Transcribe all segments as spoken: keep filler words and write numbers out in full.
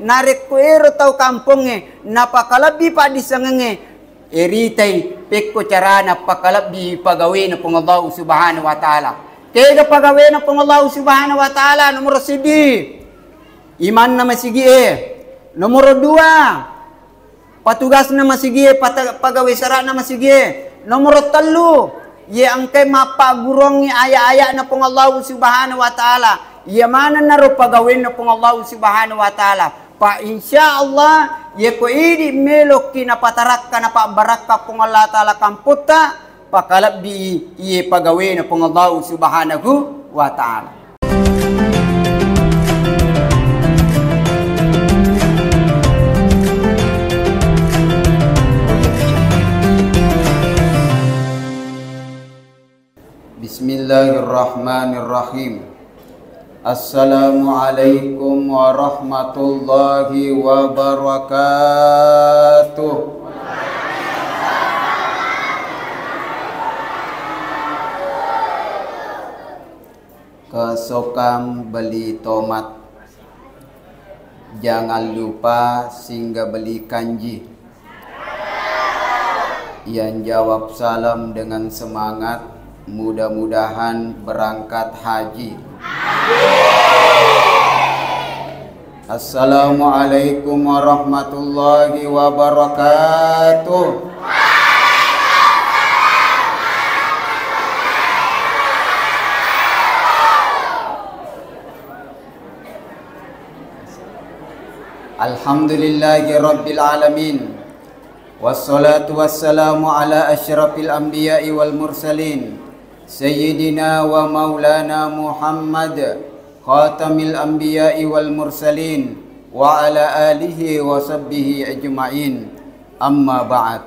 Narekko ero tau kampongnge napakalebbi paddissengengnge, eritai pekko carana pakalebbi pagawena Puang Allahu Subhanahu wa Ta'ala. Kega pagawena Puang Allahu Subhanahu wa Ta'ala? Nomoro siddi, imanna masigie. Nomoro dua, patugasna masigie, pata-, pegawai sara'na masigie. Nomoro tellu, iye engkai mappagguruangngi aya-aya'na Puang Allahu Subhanahu wa Ta'ala. Iya manennaro pagawenna Puang Allahu Subhanahu wa Ta'ala. Pa insya Allah, iye ko idi melokki napatarakka, napabbarakka Puang Allah Ta'ala kampotta, pakalebbi iye pagawena Puang Allahu Subhanahu wa Ta'ala. Bismillahirrahmanirrahim. Assalamualaikum warahmatullahi wabarakatuh. Kesokang beli tomat. Jangan lupa singgah beli kanji. Yang jawab salam dengan semangat, mudah-mudahan berangkat haji. Assalamualaikum warahmatullahi wabarakatuh. Alhamdulillahi rabbil alamin. Wassalatu wassalamu ala asyrafil anbiya'i wal mursalin, sayyidina wa maulana Muhammad, khatamil anbiya'i wal mursalin, wa ala alihi wa sahbihi ajma'in. Amma ba'd.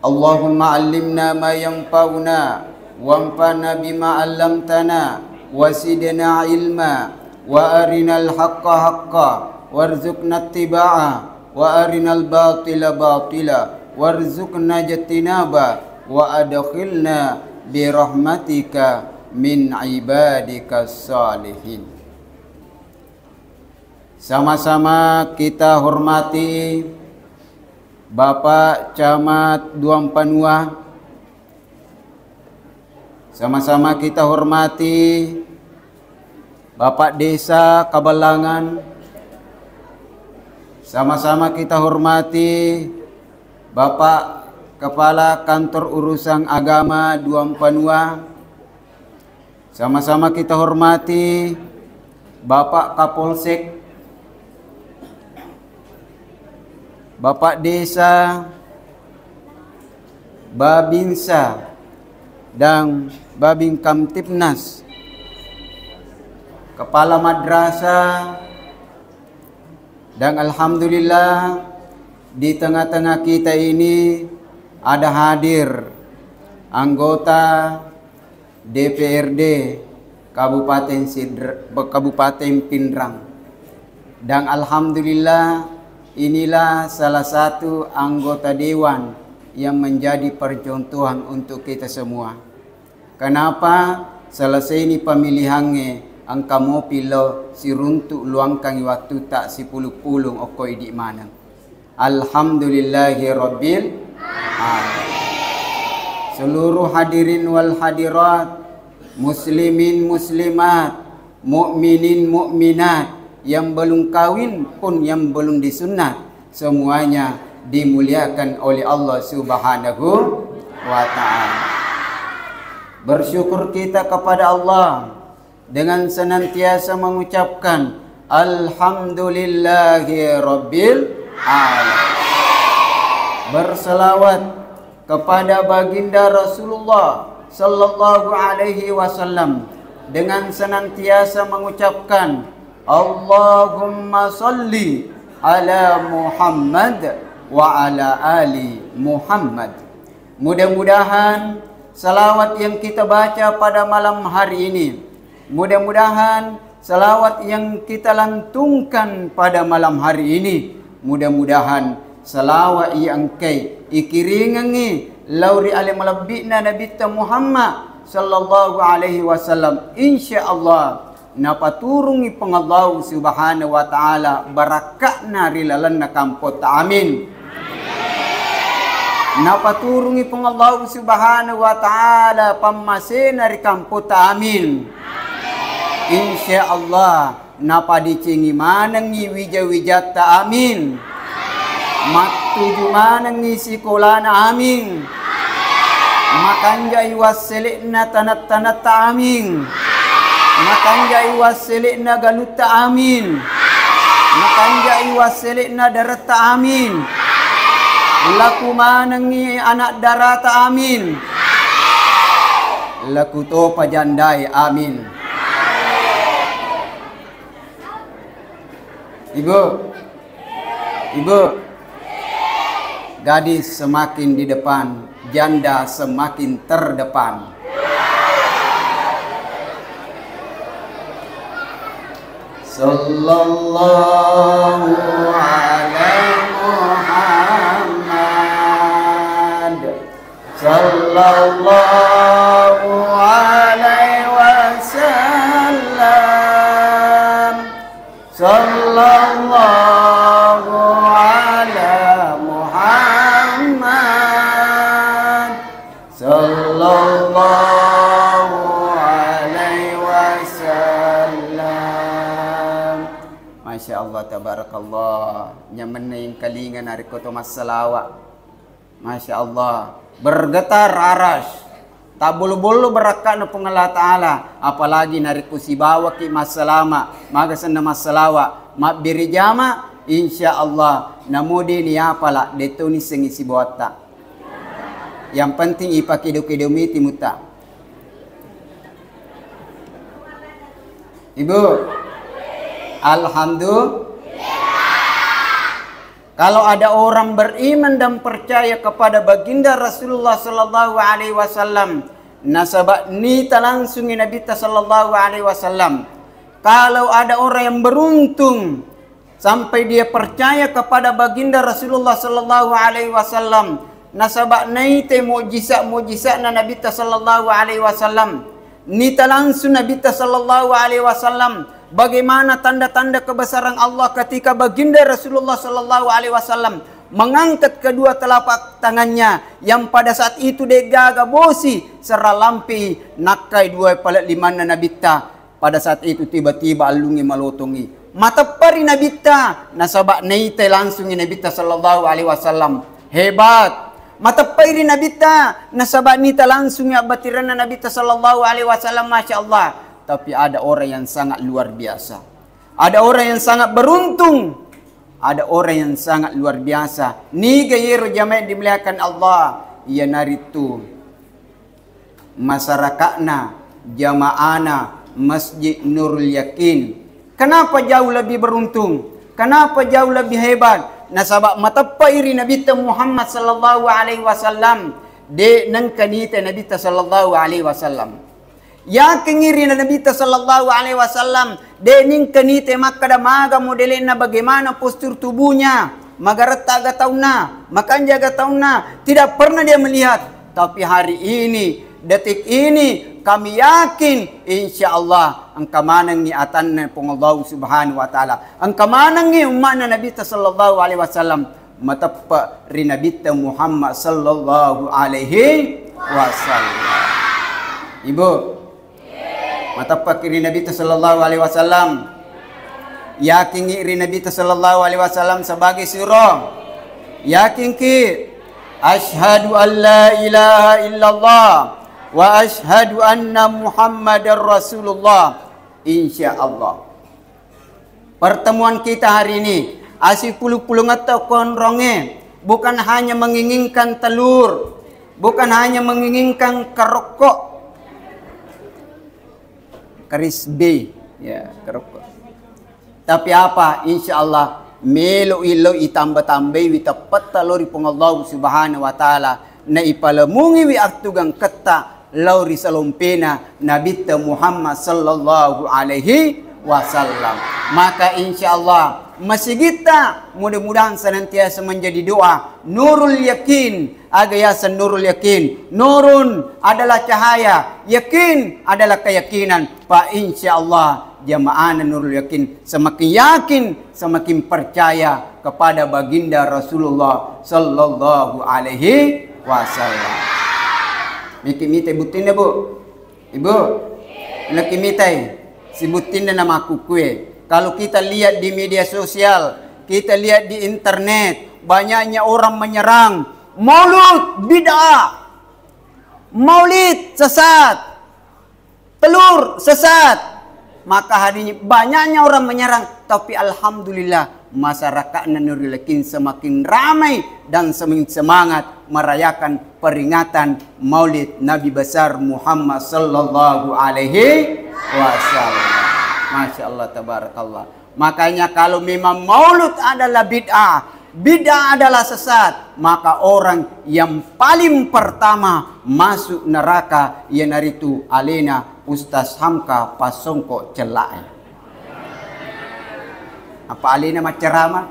Allahumma allimna ma yanfa'una, wanfa'na bima allamtana, wa zidna ilma, wa arinal haqqa haqqa, warzuqna ittiba'a, wa arinal batila batila, warzuqna ijtinaba, wa adkhilna bi rahmatika min ibadika salihin. Sama-sama kita hormati Bapak Camat Duampanua, sama-sama kita hormati Bapak Desa Kabalangan, sama-sama kita hormati Bapak Kepala Kantor Urusan Agama Duampanua, sama-sama kita hormati Bapak Kapolsek, Bapak Desa, Babinsa, dan Babin Kamtibmas, Kepala Madrasah, dan alhamdulillah di tengah-tengah kita ini ada hadir anggota D P R D Kabupaten Sidr-, Kabupaten Pinrang. Dan alhamdulillah, inilah salah satu anggota dewan yang menjadi percontohan untuk kita semua. Kenapa? Selesai ni pemilihannya, engka mopi lo siruntuk luangkangi waktu tak sipulung-pulung okko idi maneng. Alhamdulillahi rabbil alamin. Seluruh hadirin wal hadirat, muslimin muslimat, mukminin mukminat, yang belum kawin pun yang belum disunat, semuanya dimuliakan oleh Allah Subhanahu wa Ta'ala. Bersyukur kita kepada Allah dengan senantiasa mengucapkan, "Alhamdulillahi rabbil alamin." Berselawat kepada Baginda Rasulullah sallallahu alaihi wasallam dengan senantiasa mengucapkan, "Allahumma salli ala Muhammad wa ala ali Muhammad." Mudah-mudahan salawat yang kita baca pada malam hari ini, mudah-mudahan salawat yang kita lantungkan pada malam hari ini, mudah-mudahan salawat yang engkai ikiringengi lao ri ale malebbi'na Nabitta Muhammad sallallahu alaihi wasallam, insya Allah Napaturungngi Puang Allahu Subhanahu wa Ta'ala barakka'na ri lalenna kampotta. Amin. Napaturungngi Puang Allahu Subhanahu wa Ta'ala pammasena ri kampotta. Amin. Insya Allah, napadecengi manengngi wija-wijatta. Amin. Mattuju manengngi sikolana. Amin. Makanjai wassele'na tanat-tanatta. Amin. Makanjai wassele'na galutta. Amin. Makanjai wassele'na daretta. Amin. Laku manengngi anak darata. Amin. Laku topa jandae. Amin. Ibu, ibu, gadis semakin di depan, janda semakin terdepan. Sallallahu ala Muhammad. Sallallahu alaihi wasallam. Sallallahu ala Muhammad. Sallallahu alaihi wasallam. Masya Allah, tabarakallah. Nyamenna engkalinga narekko to massalawa. Masya Allah, bergetar aras, tabbollo-bollo barakka'na Puang Allah Ta'ala, apalagi narekko sibawaki massalama, maga senna massalawa, mabbere jama, insya Allah, namo de niapala, de to nissengi sibawatta. Yang penting ipakedo-kedo miti mutta. Ibu, alhamdulillah. Kalau ada orang beriman dan percaya kepada baginda Rasulullah sallallahu alaihi wasallam, nasaba nita langsungi Nabitta sallallahu alaihi wasallam. Kalau ada orang yang beruntung sampai dia percaya kepada baginda Rasulullah sallallahu alaihi wasallam, nasaba naite mujizat-mujizatna Nabitta sallallahu alaihi wasallam, nita langsung Nabitta sallallahu alaihi wasallam, bagaimana tanda-tanda kebesaran Allah ketika baginda Rasulullah sallallahu alaihi wasallam mengangkat kedua telapak tangannya yang pada saat itu degaga bosi serra lampi nakkai dua pale limanna Nabitta. Pada saat itu tiba-tiba allungnge malotongngi. Mateppa ri Nabitta, nasaba naitai langsungi Nabitta sallallahu alaihi wasallam. Hebat. Mateppai ri Nabitta, nasaba nita langsungi abbatiranna Nabitta sallallahu alaihi wasallam, masya Allah. Tapi ada orang yang sangat luar biasa. Ada orang yang sangat beruntung. Ada orang yang sangat luar biasa. Niga yero jamaah yang dimuliakan Allah? Iyanaritu masyarakatna, jamaahna Masjid Nurul Yakin. Kenapa jauh lebih beruntung? Kenapa jauh lebih hebat? Nasaba mateppai ri Nabitta Muhammad sallallahu alaihi wasallam, de nengka nita Nabitta sallallahu alaihi wasallam. Yakingngi ri Nabitta sallallahu alaihi wasallam, de nengka nita makkada maga modelenna, bagaimana postur tubuhnya, magaretta aga taunna, makanja aga taunna, tidak pernah dia melihat. Tapi hari ini, detik ini, kami yakin, insya Allah, engka manengngi atanna Puang Allah Subhanahu wa Ta'ala. Engka manengngi umma'na Nabitta sallallahu alaihi wasallam, mateppe ri Nabitta Muhammad sallallahu alaihi wasallam. Ibu, mateppaki ri Nabitta sallallahu alaihi wasallam. Yakingngi ri Nabitta sallallahu alaihi wasallam sebagai suro. Yakinki, asyhadu an la ilaha illallah wa asyhadu anna Muhammadar Rasulullah. Insya Allah. Pertemuan kita hari ini, asipulung-pulungetta konrongnge, bukan hanya menginginkan telur, bukan hanya menginginkan kerokok, Krisbi, ya, kerokok. Tapi apa? Insya Allah, melo illo itamba-tambaiwi teppetta lo ri Puang Allah Subhanahu wa Ta'ala, na ipalemungiwi attugangketta lao ri salompena Nabitta Muhammad sallallahu alaihi wasallam. Maka insya Allah, masigitta mudah-mudahan senantiasa menjadi doa Nurul Yakin. Aga yaseng Nurul Yakin? Nurun adalah cahaya, yakin adalah keyakinan. Pa insya Allah, Jamaahna Nurul Yakin semakin yakin, semakin percaya kepada Baginda Rasulullah sallallahu alaihi wasallam. Miki mita buttinna, Bu. Ibu, laki mitai, si buttinna na makkukue. Kalau kita lihat di media sosial, kita lihat di internet, banyaknya orang menyerang Maulud bid'ah, Maulid sesat, telur sesat. Maka hari ini banyaknya orang menyerang, tapi alhamdulillah, masyarakatna Nurul Yakin semakin ramai dan semakin semangat merayakan peringatan Maulid Nabi besar Muhammad sallallahu alaihi wasallam. Masya Allah, tabarakallah. Makanya, kalau memang Maulud adalah bid'ah, bid'ah adalah sesat, maka orang yang paling pertama masuk neraka iyanaritu alena Ustaz Hamka Pasongko Cella'e. Apa alena macceramah?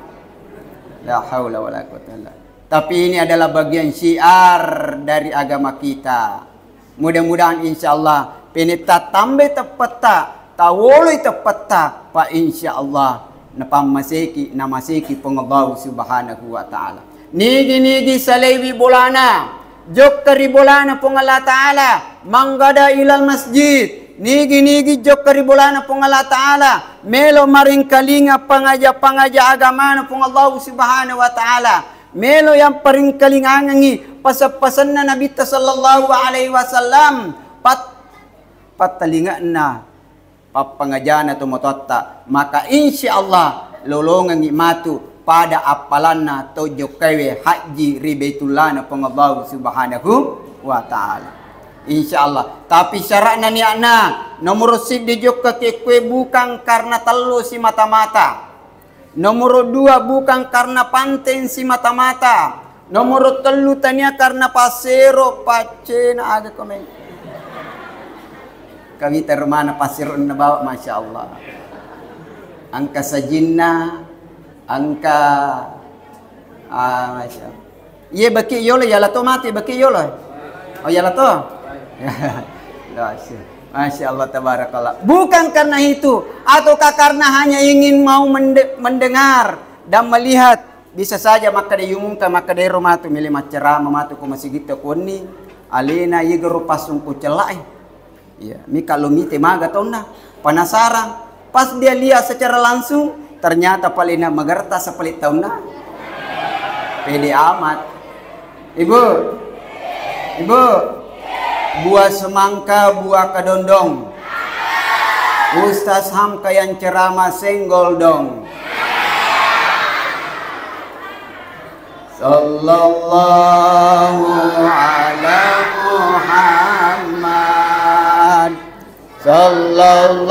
La haula wala quwata illa. Tapi ini adalah bagian syiar dari agama kita. Mudah-mudahan, insya Allah, pene tattambai teppetta, tawoloi teppetta, pa insya Allah napammaseki, namaseki Puang Allah Subhanahu wa Ta'ala. Nigi-nigi salaiwi bolana, jokka ri bolana Puang Allah Ta'ala, manggada ilal masjid. Nigi-nigi jokka ri bolana Puang Allah Ta'ala, melo maringkalinga pangaja-pangaja agamana Puang Allah Subhanahu wa Ta'ala, melo yang paringkalingangengi pasa-pasanna Nabitta sallallahu alaihi wasallam, pat-, pattalingana pappangajana tomatoatta, maka insya Allah lolongengi matu pada appalanna to jokkaiwe hajji ri Baitullana Puang Allah Subhanahu wa Ta'ala. Insya Allah. Tapi syaratna niatna, nomoro siddi jokka kekkue bukan karena tellu simata-mata. Nomoro dua bukan karena panteng simata-mata. Nomoro tellu tania karena passero paccena aga komen. Kawita rumana passeronna bawa, masya Allah. Engka sajinna, engka, ah, masya Allah. Iye baki yolo, yala to mati baki yolo. Oh, yala to. Masya, masya Allah, tabarakallah. Bukan karena itu, ataukah karena hanya ingin mau mende-, mendengar dan melihat, bisa saja makkeda yumungka, makkeda ero matu mele maccarama matu ko masigitta konni, alena iye gero passungku cella'e. Iya, mika lo mite maga taunna. Penasaran. Pas dia lihat secara langsung, ternyata paling magerta sepele taunna. Pede amat. Ibu, ibu, buah semangka, buah kedondong. Ustaz Hamka yang ceramah senggol dong. Sallallahu ala Muhammad. Sallallahu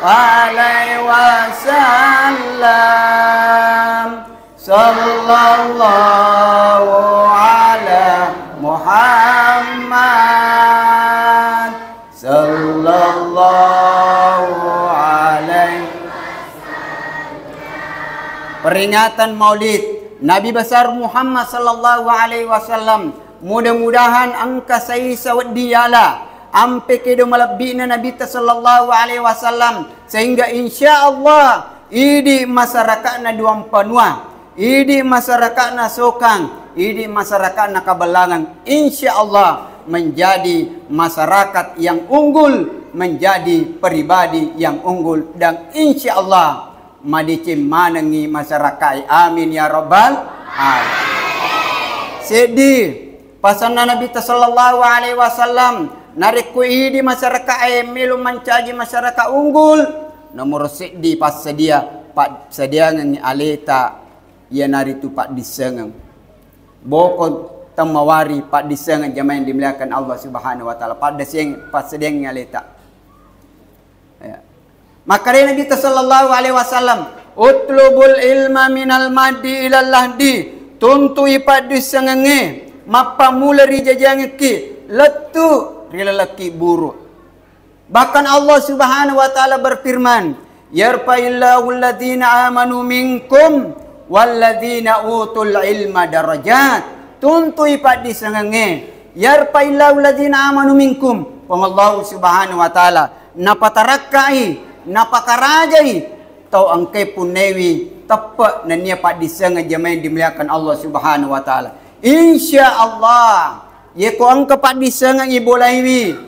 alaihi wasallam. Sallallahu ala Muhammad. Sallallahu alaihi. Peringatan Maulid Nabi besar Muhammad sallallahu alaihi wasallam. Mudah-mudahan engka saisa wedding yala ampe kedo malebbi'na Nabitta sallallahu alaihi wasallam, sehingga insya Allah idi masyarakatna Duampanua, idi masyarakatna Sokang, idi masyarakatna Kabellangan, insya Allah menjadi masyarakat yang unggul, menjadi pribadi yang unggul, dan insya Allah madeceng manengngi masyarakat. Amin ya rabbal alamin. Seddi pasanna Nabitta sallallahu alaihi wasallam, narekko idi masyarakat e melo mancaji masyarakat unggul, nomoro seddi passedia, passediangengngi aleta iyanaritu paddissengeng. Boko temmawari paddissengeng, jamaah yang dimuliakan Allah Subhanahu wa Ta'ala, paddisseng-, passediangengngi aleta. Ya. Makkedai Nabitta sallallahu alaihi wasallam, "Utlubul ilma minal maddi ilal lahdi." Tuntui paddissengengnge, mappammula ri jajangekki, lettu ri lalekki buru. Bahkan Allah Subhanahu wa Ta'ala berfirman, "Yarfa'illahu alladzina amanu minkum walladzina utul ilma darajat." Tuntui paddissengengnge, "Yarfa'illahu alladzina amanu minkum." Puang Allah Subhanahu wa Ta'ala napatarakkai, napakarajai tau engkae punnaiwi teppe nennia paddissengeng jamaah yang dimuliakan Allah Subhanahu wa Ta'ala. Insya Allah, yeko engka paddissengeng ibolaiwi,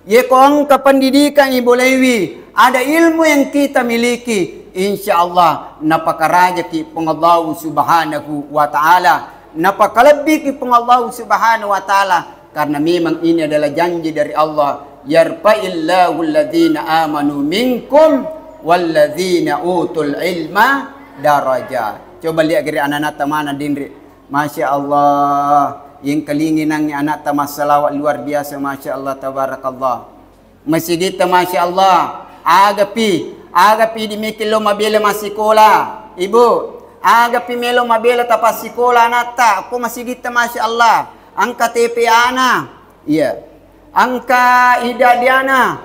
yeko engka pendidikan ibolaiwi, ada ilmu yang kita miliki, insya Allah napakarajaki Puang Allah Subhanahu wa Ta'ala, napakalebbiki Puang Allah Subhanahu wa Ta'ala. Karena memang ini adalah janji dari Allah, "Yarfa'illahu alladzina amanu minkum walladzina utul ilma darajat." Coba lihat gere anak-anak tamana dinri. Masya Allah, yang kelinginangi anak tamassalawat luar biasa, Masya Allah, tabarakallah. Masigitta, Masya Allah, agapi, agapi dimikir lo mabela massikola, Ibu, agapi melo mabela tapassikola anatta, ko masigitta, Masya Allah, engka T P A-na, iya, engka idadiana,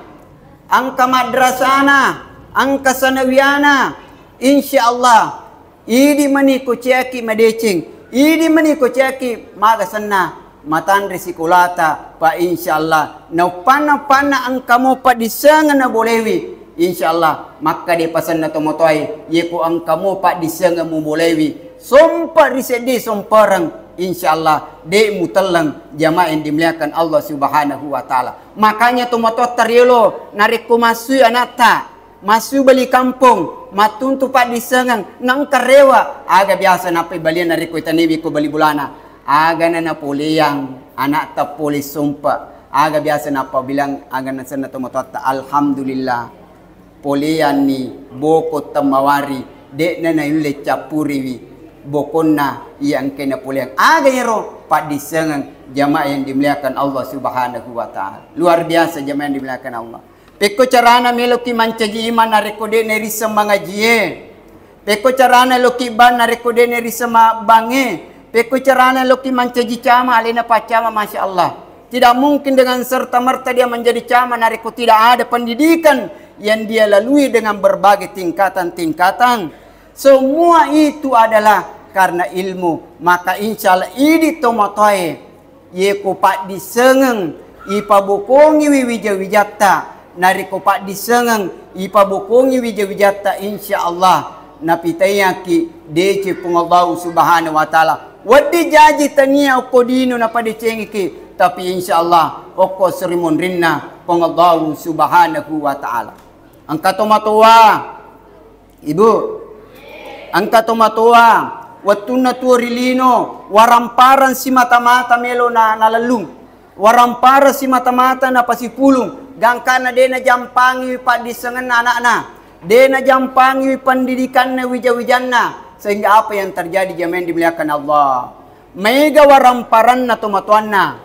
engka madrasana, engka sanawiana, insya Allah, idi mani ko ceaki madeceng, idi mani ko ceaki maga senna, matanre sikolata, pa insya Allah, nauppanna-uppanna engka mo paddissengeng nabolewi, insya Allah, makka de pasenna tomatoae, yeko engka mo paddissengeng mubolewi, sompa ri seddi sompereng, insya Allah, de mutelleng jamaah yang dimuliakan Allah Subhanahu wa Ta'ala. Makanya tomatoatta riolo, narekko massui anatta, massu bali kampong, mattuntu paddissengeng, naengka rewa, aga biasa nappai baliang narekko itaniwi ko bali bolana, agana napoleang, anakta pole sompa, aga biasa nappabilang, agana senna tomatoatta, alhamdulillah, poleanni boko temmawari, de'na nayulle cappuriwi bokonna iya engkae napoleang. Aga ero paddissengeng jamaah yang dimuliakan Allah Subhanahu wa Ta'ala. Luar biasa jamaah yang dimuliakan Allah. Pekko carana meloki mancaji imang narekko de'na risseng mangajie? Pekko carana loki bang narekko de'na risseng ma-, bangnge? Pekko carana loki mancaji cama alena paccama? Masya Allah. Tidak mungkin dengan serta-merta dia menjadi cama narekko tidak ada pendidikan yang dia lalui dengan berbagai tingkatan-tingkatan. Semua itu adalah karena ilmu. Maka insya Allah idi tomatoae Yeko paddissengeng ipabokongiwi wija-wijatta, narekko paddissengeng ipabokongi wija-wijatta, insya Allah napitaiaki deceng Puang Allahu Subhanahu wa Ta'ala. Wedding jaji tania okko dino napadecengiki, tapi insya Allah okko seri monrinna Puang Allahu Subhanahu wa Ta'ala. Engka tomatoa, Ibu, engka tomatoa, wettunna tuo ri lino, waramparang simata-mata melo na, nalellung. Waramparang simata-mata napasipulung, gangkanna de najampangiwi paddissengenna anakna, de najampangiwi pendidikanna wija-wijanna, sehingga apa yang terjadi, jamaah yang dimuliakan Allah? Maega waramparanna tomatoanna,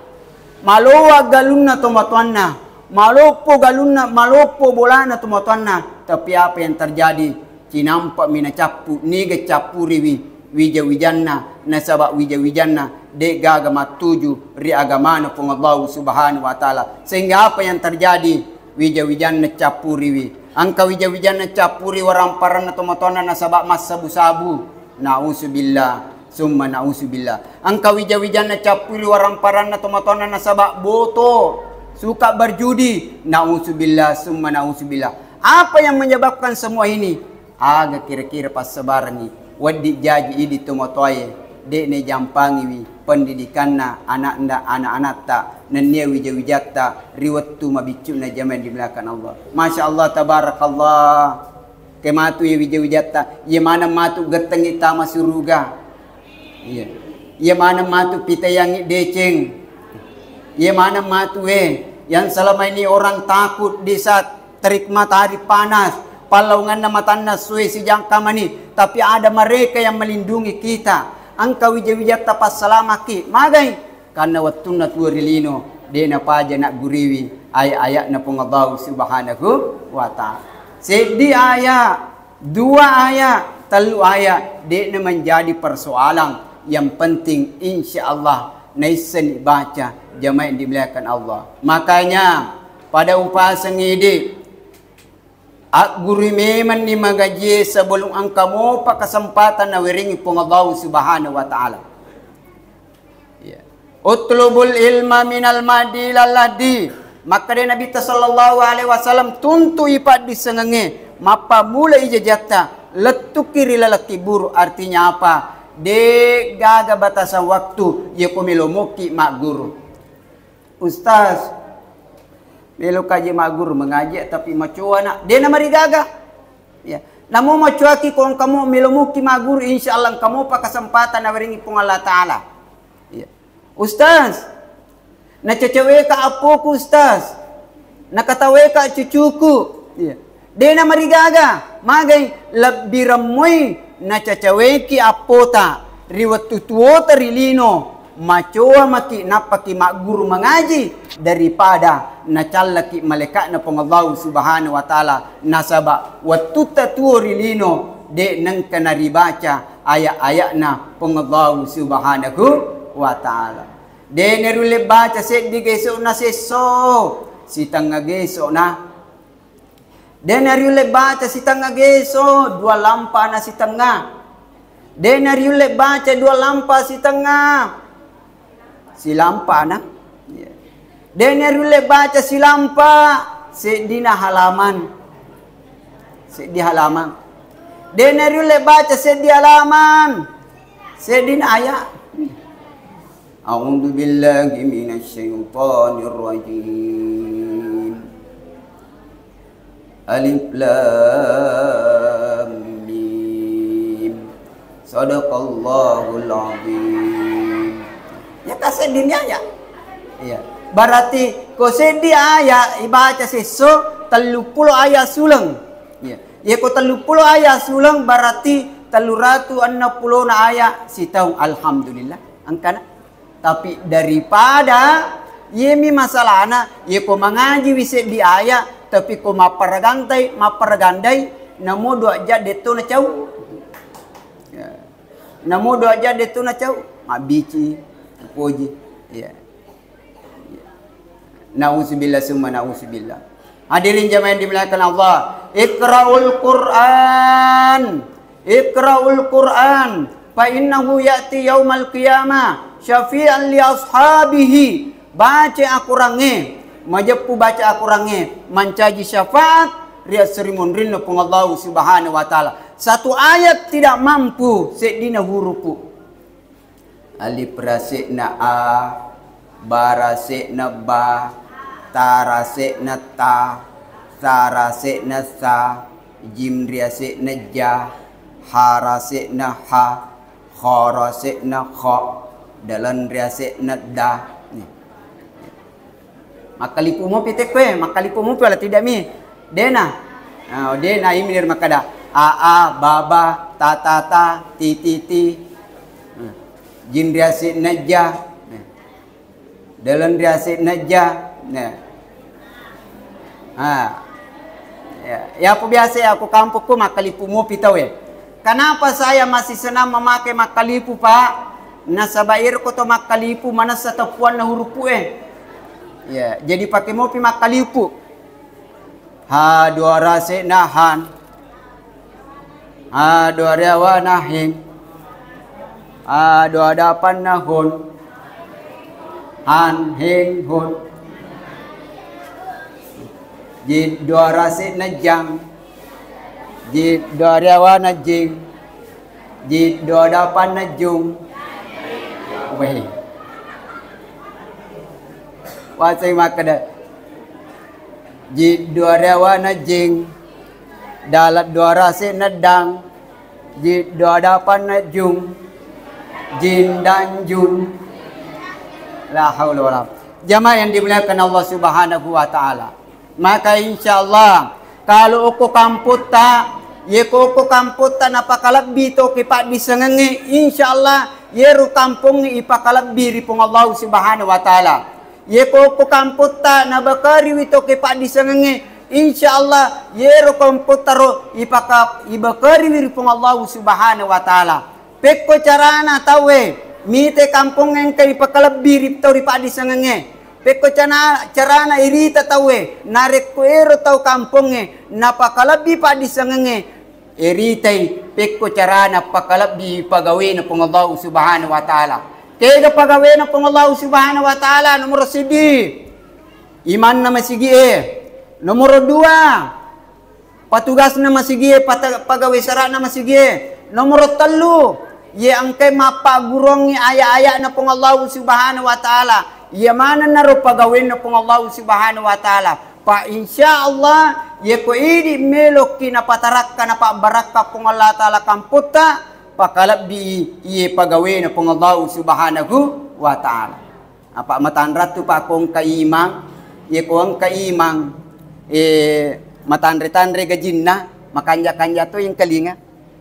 malowa galunna tomatoanna, maloppo galunna, maloppo bolana tomatoanna. Tapi apa yang terjadi? Cinampami nacappu, niga cappuriwi wija-wijanna, nasaba wija-wijanna de gaga mattuju ri agamana Puang Allahu Subhanahu wa Ta'ala. Sehingga apa yang terjadi? Wija-wijanna cappuriwi. Engka wija-wijanna cappuri waramparanna tomatoanna nasaba massabu-sabu. Nauzubillah, summa nauzubillah. Engka wija-wijanna cappuri waramparanna tomatoanna nasaba boto, suka berjudi. Nauzubillah, summa nauzubillah. Apa yang menyebabkan semua ini? Aga kira-kira passabarangngi? Wedding jaji idi tomatoae, de najampangiwi pendidikanna anakna, anak-anakta, nennia wija-wijatta ri wettu mabiccu'na, jamaah yang dimuliakan Allah. Masya Allah, tabarakallah. Ke matu iya wija-wijatta, iya maneng matu gettengngi tama suruga. Iya. Iya maneng matu pitaiyangngi deceng. Iya maneng matu, eh, yang selama ini orang takut di saat terik matahari panas, pallaunganna matanna sue sijangka mani, tapi ada mereka yang melindungi kita. Engka wija-wijatta passalamaki, magai? Karena wettunna tuo ri lino, de napaja nagguriwi ayat-ayatna Puang Allahu Subhanahu wa Ta'ala. Seddi ayat, dua ayat, tellu ayat, de na menjadi persoalan. Yang penting, insya Allah, naisseng baca, jamaah yang dimuliakan Allah. Makanya, pada upaseng idi, Aggurui memenni magajie sebelum engka mopa kesempatan nawerengi Puang Allahu Subhanahu wa Ta'ala. Ya. Utlubul ilma minal mahdi ilal lahdi. Makkeda Nabitta sallallahu alaihi wasallam, tuntu'i paddissengengnge, mappammula ijajatta, lettuki ri laleng kibburu. Artinya apa? De' gaga batasan waktu, yako melo mokki magguru. Ustaz, melo kaji magguru mengaji, tapi macoa na, de' namarigaga. Ya. Namo macoaki ko engka mo melo mokki magguru, insya Allah engka mopa kesempatan nawerengi Puang Allah Ta'ala. Ya. Ustaz, nacacaweka appoku, Ustaz. Nakataweka cucuku. Iya. De' namarigaga, magai lebbi remmoi nacacaweki appota ri wettu tuwota ri lino, macoa maki nappaki magguru mangaji daripada nacallaki malaeka'na Puang Allahu Subhanahu wa Ta'ala, nasaba wettutta tuwo ri lino de' nengka naribaca aya'-aya'na Puang Allahu Subhanahu wa Ta'ala. De' nariulle baca seddi geso'na sesso, sitengnga geso'na. De' nariulle baca sitengnga geso, dua lampana sitengnga. De' nariulle baca dua lampa sitengnga, silampana. Iya. De' nariulle baca silampa, seddina halaman. Seddi halaman. De' nariulle baca seddi halaman, seddina aya'. A'udzu billahi minasy syaithanir rajim. Alif lam mim. Sadaqallahul azim. Ya, ka seddini aya'. Iya. Berarti ko seddi aya' ibaca sesso, telluppulo aya' suleng. Iya. Iya, ko telluppulo aya' suleng, berarti telluratu enneng pulona aya' sitaung. Alhamdulillah. Engkana. Tapi daripada iyemi masalana, iyako mangajiwi seddi aya', tapi ko mapparagandai, mapparagandai, namo dua jang detto nacau. Ya. Namo dua jang detto nacau, mabbici, poji. Ya. Ya. Nauzubillah summa nauzubillah. Hadirin jamaah yang dimuliakan Allah, iqra'ul Qur'an. Iqra'ul Qur'an, fa innahu ya'ti yaumal qiyamah syafi'an li ashabihi. Baca Al-Qur'angnge, majeppu baca Al-Qur'angnge, mancaji syafaat ri esso ri munrinna Puang Allahu Subhanahu wa Ta'ala. Satu ayat tidak mampu, seddina hurupu. Alif rase'na a, ba rase'na ba, ta rase'na ta, sa rase'na sa, jim riase'na ja, ha rase'na ha, kha rase'na kha, daleng riase'na da. Nih. Makkalipu mopi tekko e, makkalipu mopi wala tidak mi? Dena. Ah, dena, imi ler makkada a a, ba ba, ta ta ta, ti ti ti. Hmm. Jin riase'na ja. Nah. Daleng riase'na ja. Nah. Ah. Ya, ya, aku biasa ya, aku kampungku makkalipu mopi tau e. Kenapa saya masih senang memakai makkalipu, Pak? Nasaba ero ko to makkalipu manessa teppuanna hurupu e. Ya, jadi pakai mopi makkalipu. Ha dua rase'na han. Ha dua riawana hin. Ha dua dapanna hun. Han hin hun. Jid dua rase'na jang. Jid dua riawana jing. Jid dua dapanna jung. Weh. Wasai makkeda. Jid dua riawana jing. Dalat dua rase'na dang. Jid dua dapanna jung. Jin dan jun. La haula wala. Jamaah yang dimuliakan Allah Subhanahu wa Ta'ala. Maka insya Allah, kalau okko kampotta, yeko okko kampotta napakalebbi toki paddissengengnge, insya Allah, yero kampongnge ipakalebbi ri Puang Allah Subhanahu wa Ta'ala. Yeko okko kampotta nabakariwi toki paddissengengnge, insya Allah, yero kampotta ro ipaka-, ibakariwi ri Puang Allah Subhanahu wa Ta'ala. Pekko carana tauwe mite kampongnge engka ipakalebbi ri tau ri paddissengengnge. Pekko cana-, carana irita tauwe, narekko ero tau kampongnge napakalebbi paddissengengnge, iritai pekko carana pakalebbi pagawena Puang Allahu Subhanahu wa Ta'ala. Kega pagawena Puang Allahu Subhanahu wa Ta'ala? Nomoro siddi, Imanna masigi'e. Nomoro dua, patugasna masigi'e, pata-, pagawe sara'na masigi'e. Nomoro tellu, iye engkae mappagguruangngi aya-aya'na Puang Allahu Subhanahu wa Ta'ala. Iya manennaro pagawenna Puang Allahu Subhanahu wa Ta'ala. Pa insya Allah, iye ko idi meloki napatarakka, napabbarakka Puang Allah Ta'ala kampotta, pakalebbi iye pagawena Puang Allahu Subhanahu wa Ta'ala. Apa matanrattu pa ko engka imang, iye ko engka imang, eh, matanre-tanre gajinna, makanja-kanja to engkalinga.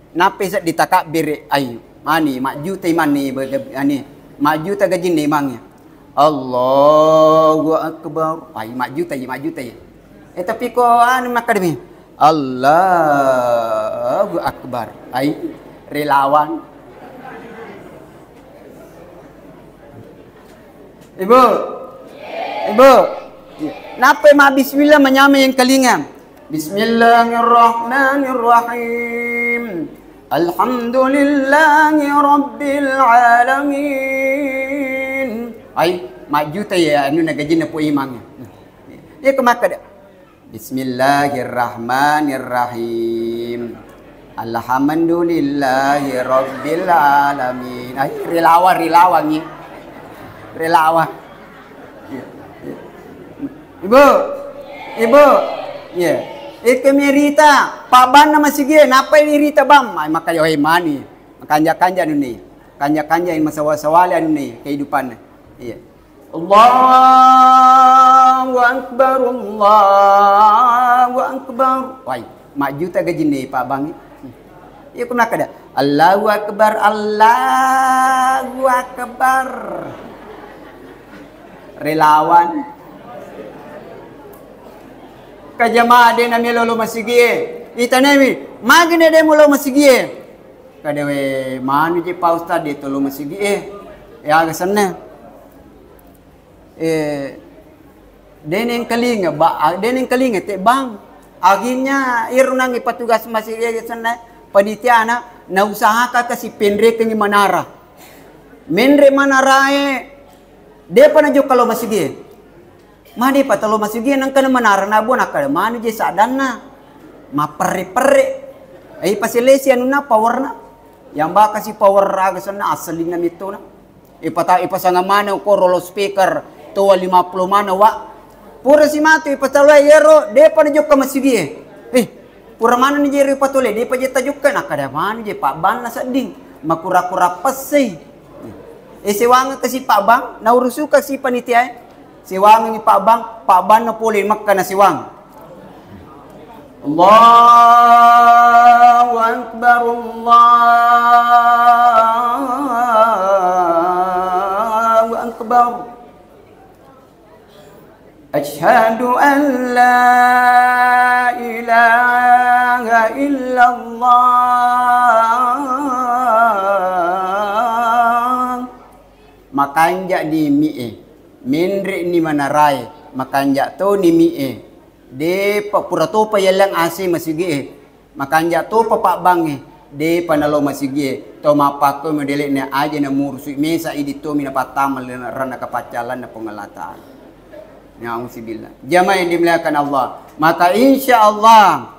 Nappi seddi takabbere, ai, mani, majjutai mani, bege-, ani, majjuta gajinna imangnge. Allahu Akbar. Ai, majjutai, majjutai. Eh, tapi ko anu makkadami, Allahu Akbar. Ai, relawan. Ibu. Ibu. Nappai ma bismillah manyameng engkalinga. Bismillahirrahmanirrahim. Alhamdulillahi rabbil alamin. Ai, majjuta ya anu na gajinna po imang. Iya ko makkada. Bismillahirrahmanirrahim. Alhamdulillahi rabbil alamin. Ai, relawan, relawan, iya. Relawan. Iya, iya. Ibu, ibu, iya. Iko mi rita, pabbanna masigie, nappai rita bang? Ai, makkaja wae mani. Kanja-kanja nuni. Kanja-kanja masawa-sawale anunni kehidupanna. Iya. Allahu Akbar, Allahu Akbar. Wai, majjuta gajinna pabbangngi. Iya, ko makkada, Allahu Akbar, Allahu Akbar. Relawan. Kajama de na melo lo masigie. Itanemi, magine de mulo masigie. Kada we manu je Pak Ustaz de tolo masigie. Ya aga senna. Eh, deneng kalinga, ba, ah, deneng kalinga te bang. Akhirnya irunangi petugas masigi senna, panitiana, na usahakan kasi penrekengi manara. Menre manarae, depa na jokka lo masigi. Mane pa talo masigi nangka na manara na buana kada manu je sadanna. Maperre-perre. Ai paselesi anunna powerna. Yang bakasi power aga senna aselinna mittona. Ipata-, ipasanga maneng ko rolo speaker toa lima puluh maneng, wa. Pura si matu ipataloe yero, depa na jokka masigie. Eh, pura maneng ni je ri patole, depa je tajokka, na kada manu je pabbanna sedding. Makura-kura pessei. Eh, sewangeng kasi pabbang, na urusuka si panitiae. Sewangengi pabbang, pabbanna pole Mekka na sewang. Allahu Akbar, Allahu Akbar. Asyhadu an la ilaha illallah. Makanja ni mi'e, menre ni manarae, makanja to ni mi'e. Depa pura topa yallang A C masigie, makanja topa pabbangnge, depa nalo masigie, to mappakko modele'na aja na murusui mesa idi tomi na pattama ranna kapaccalanna Puang Allah Ta'ala. Nauzubillah. Jamaah yang dimuliakan Allah, maka insya Allah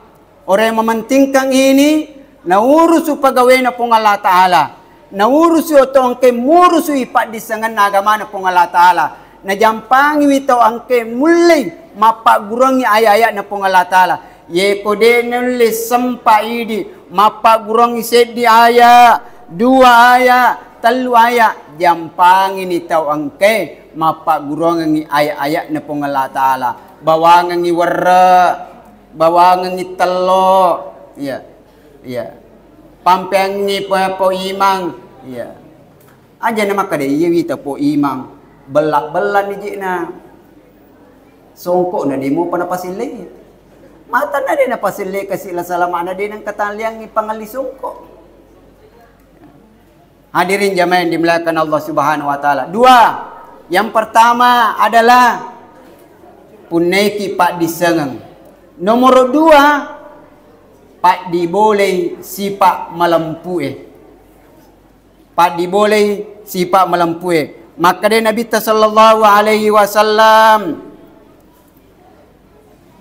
orang yang mementingkan ini, naurusu pagawena Puang Allah Ta'ala. Naurusu tau engke murusu i paddissengenna agamana Puang Allah Ta'ala. Najampangiwi tau engke mullei mappagguruangngi aya-aya'na Puang Allah Ta'ala. Yeko de nulle sempa idi mappagguruangngi seddi aya, dua aya, tellu aya, jampangini tau engke mappagguruangengngi aya-aya'na Puang Allah Ta'ala. Bawangengngi werre, bawangengngi tello. Iya. Iya. Pampeangngi po, po imang. Iya. Aja na makkada iya wita po imang. Bella-bella ni jikna. Songkok na demo pa napasillei. Mata na de napasillei kasi la salama na de nang kataliangi pangalli songkok. Hadirin jamaah yang dimuliakan Allah Subhanahu wa Ta'ala. Dua, yang pertama adalah punnaiki paddissengeng. Nomor dua, paddibolei sipa malempue. Paddibolei sipa malempue. Makkeda Nabitta sallallahu alaihi wasallam,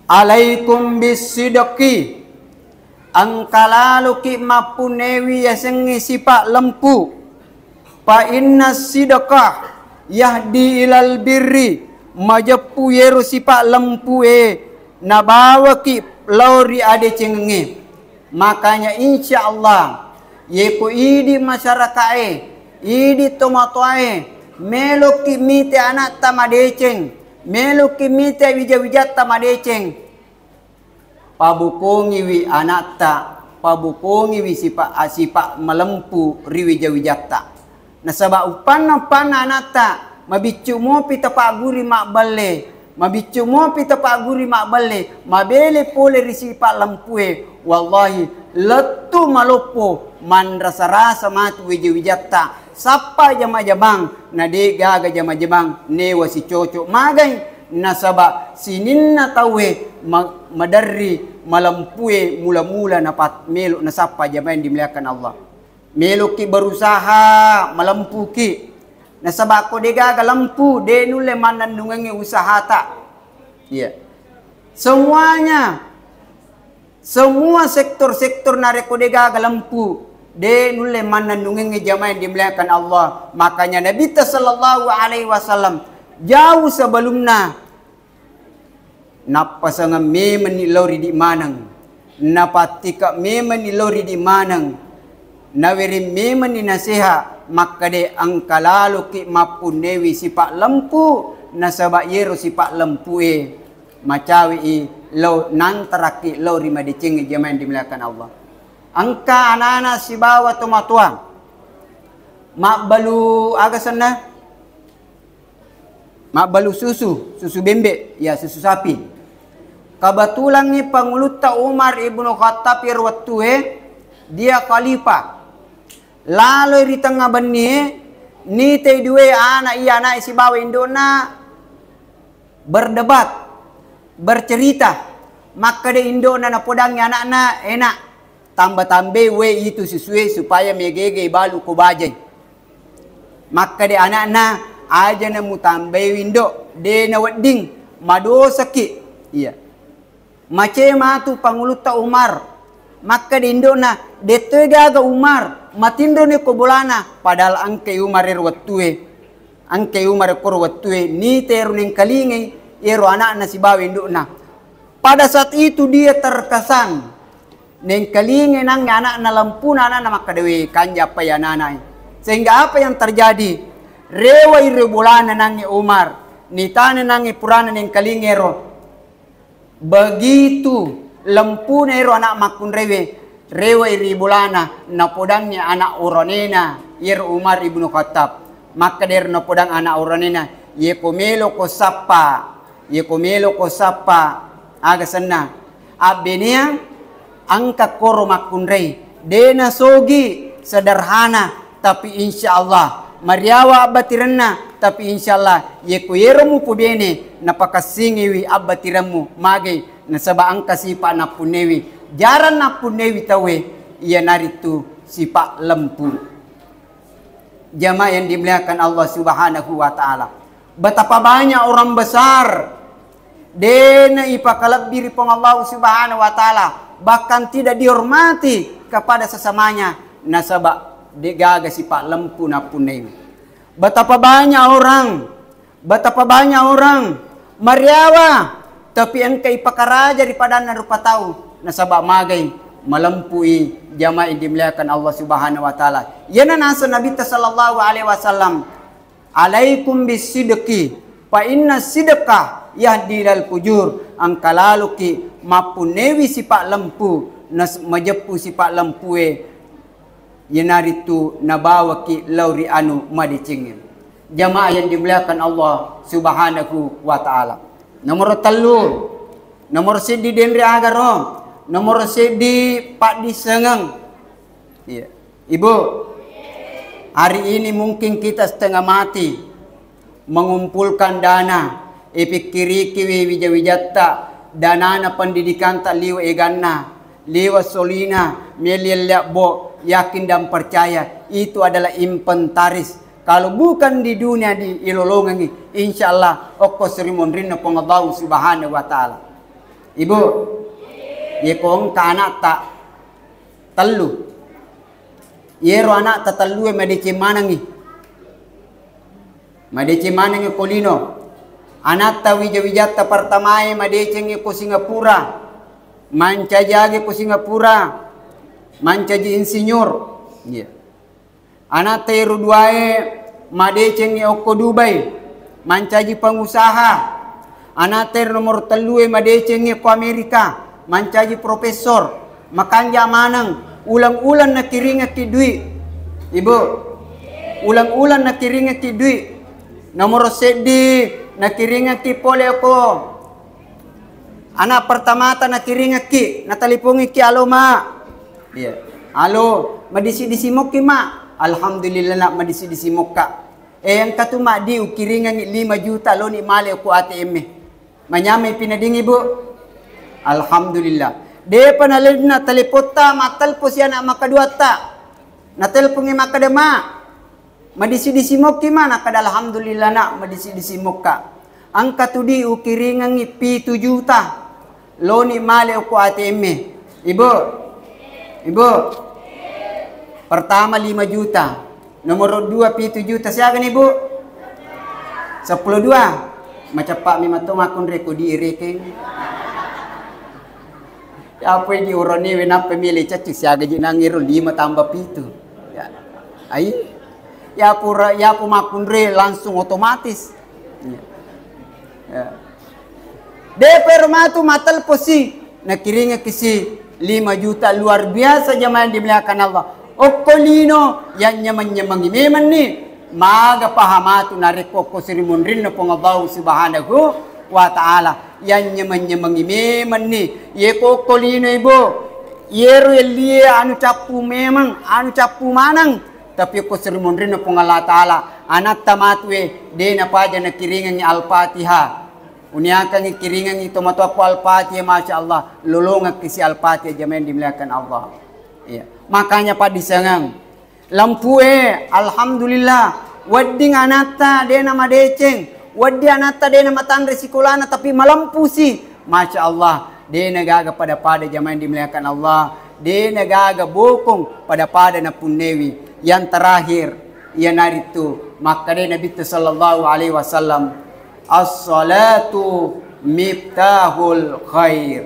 Alaikum bisidqi, engka laloki mappunnewi yasengnge sipa lempu. Fa inna sidqa yahdi ilal birri, majeppu yero sipa lempue nabawaki lao ri adecengengnge. Makanya insya Allah, yeko idi masyarakae, idi tomatoae, meloki mite anatta madeceng, meloki mite wija-wijatta madeceng, pabukongiwi anatta, pabukongiwi sipa, sipa malempu ri wija-wijatta. Nasaba uppanna-uppanna anatta, mabiccu mopi tapagguri mabballe, mabiccu mopi tapagguri mabballe, mabele pole ri sipa lempue. Wallahi, lettu maloppo, manrasa-rasa matu wija-wijatta. Sappa jama-jamang, na de gaga jama-jamang newa sicoco magai, nasaba sininna tauwe ma-, maderri malempue mula-mula napat-, melo nasappa jamaeng dimuliakan Allah. Meloki berusaha malempuki. Nasaba ko de gaga lempu, de nulle mannennungengngi usahata. Iya. Semuanya, semua sektor-sektor narekko de gaga lempu, de nulle mannennungengngi jamaah yang dimuliakan Allah. Makanya Nabitta sallallahu alaihi wasallam jauh sebelumna nappasengeng memenni lao ridi maneng, napattika memenni lao ridi maneng, nawereng memenni naseha, makkeda engka laloki mappunnewi sipa lempu, nasaba yero sipa lempue macawe'i lao nantarakki lao ri madecengnge jamaah yang dimuliakan Allah. Engka anana sibawa tomatoa mabbalu aga senna? Mabbalu susu, susu bembe, ya susu sapi. Kebetulangngi pangulutta Umar ibnu Khattab iyaro wettue, dia khalifah. Laloi ri tengnga bennie, nitei due ana iya ana'e sibawa indo'na berdebat, bercerita. Makkeda indo'na napodangngi ana'na, enak. Tamba-tambai we itu susue supaya megege balu ko bajai. Makkeda ana'na, aja na mutambai windo, de na wedding, madosaki. Iya. Mace matu pangulutta Umar. Makkeda indo'na, dettoi gaga Umar, matinroni ko bolana, padahal engkai Umar ero wettue. Engkai Umar koro wettue, nitero nengkalingai ero ana'na sibawa indo'na. Pada saat itu dia terkesan. Nengkalingai nangnge ana'na lempuna ana'na makkeda, "We, kanja appai ananai." Sehingga apa yang terjadi? Rewai ri bolana nangnge Umar. Nitana nangnge purana nengkalingai ero. Begitu lempuna ero ana makkunraiwe, rewai ri bolana, napodangngi ana oranena, iyaro Umar ibnu Khattab. Makkeda ero napodang ana oranena, "Yeko meloko sappa, yeko meloko sappa, aga senna?" Abbenea engka koro makkunrai, de nasogi, sederhana, tapi insya Allah mariawa abbatirenna, tapi insya Allah yeko yero mupubene napakassingiwi abbatiremmu, magai nasaba engka sipa nappunnewi, jarang nappunnewi tauwe, iyanaritu sipa lempu. Jamaah yang dimuliakan Allah Subhanahu wa Ta'ala, betapa banyak orang besar dena ipakalebbi ri Puang Allah Subhanahu wa Ta'ala, bahkan tidak dihormati kepada sesamanya, nasaba de gaga sipa lempu nappunnai. Betapa banyak orang, betapa banyak orang mariawa, tapi engka ipakaraja ri padanna rupa tau, nasaba magai malempui. Jamaah yang dimuliakan Allah Subhanahu wa Ta'ala. Iyana naseng Nabitta sallallahu alaihi wasallam, "Alaikum bisidqi, fa inna sidqa yahdi ilal fujur." Engka laloki mappunnewi sipa lempu, nas-, majeppu sipa lempue, iyanaritu nabawaki lao ri anu madecengnge. Jamaah yang dimuliakan Allah Subhanahu wa Ta'ala. Nomor tellu, nomor seddi denre agaro, nomor seddi paddissengeng. Iya. Ibu, hari ini mungkin kita setengah mati mengumpulkan dana, ipikkirikiwi wija-wijatta, danana pendidikanta liwe eganna, liwe solina, meli ellebbo, yakin dan percaya itu adalah inventaris. Kalau bukan di dunia di ilolongengi, insya Allah okko seri monrinna Puang Allah Subhanahu wa Ta'ala. Ibu, yeko engka anakta tellu. Yero anakta tellue madeceng manengngi. Madeceng manengngi ko lino. Anakta wija-wijatta pertamae madecengngi ko Singapura. Mancaji age ko Singapura. Mancaji insinyur. Iya. Anakta ero duae madecengngi okko Dubai, mancaji pengusaha. Anakta ero nomor tellue madecengngi okko Amerika, mancaji profesor. Makanja maneng, uleng-uleng nakiringekki dui. Ibu, uleng-uleng nakiringekki dui. Nomor seddi nakiringekki pole okko Anak pertamata nakiringekki, natalipongikki, "Alo, Ma." Iya. "Alo, madisi-disi mokki, Ma?" "Alhamdulillah, Nak, madisi-disi mokka." "Eh, engka tu, Ma, di ukiringengngi lima juta, loni male ku A T M e." Manyameng pi nading, Ibu? Alhamdulillah. Depa nalenna telepotta, mattelpo si anak makaduatta. Natelpongi makkeda, "Ma, madisi-disi mokki, Ma?" Nakkeda, "Alhamdulillah, Nak, madisi-disi mokka." "Engka tu, Di, ukiringengngi pitu juta. Loni male okko A T M e." Ibu? Ibu? Pertama lima juta. Nomor dua pitu juta. Siaga ni, Bu? Seppulo dua. Maceppa memang to makkunrai ko di rekeng. Yapoi di uraniwe nappa mele cacci siaga ji nangiro lima tambah pitu. Ya. Ai. Yapu ra-, yapu makkunrai langsung otomatis. Ya. Ya. Depa ero matu matelpo si, nakiringekki si lima juta, luar biasa jamaah yang dimuliakan Allah. Okko lino yang nyameng-nyamengi memang ni. Maga paha matu narekko okko sirimunrinna Puang Allah Subhanahu wa Ta'ala, yang nyameng-nyamengi memang ni. Yeko okko lino, Ibu, yero ellie anu cappu memang, anu cappu maneng. Tapi okko sirimunrinna Puang Allah Ta'ala, anatta matue, de napaja nakiringengngi Al-Fatihah. Uniakangngi kiringengngi tomatoakku Al-Fatihah, Masya Allah, lolongekki si Al-Fatihah, jamaah yang dimuliakan Allah. Iya. Makanya paddisengeng. Lempue, alhamdulillah, wedding anatta de namadeceng, wedding anatta de namatanre sikolana, tapi malempu si. Masya Allah, de nagaga pada-pada, jamaah yang dimuliakan Allah, de nagaga bokong pada-pada napunnewi. Yang terakhir, iyanaritu makkeda Nabitta sallallahu alaihi wasallam, "As-salatu miftahul khair."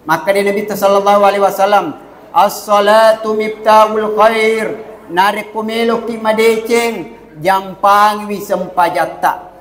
Makkeda Nabitta sallallahu alaihi wasallam, "As-salatu miftahul khair." Narekko meloki madeceng, jampangiwi sempajatta.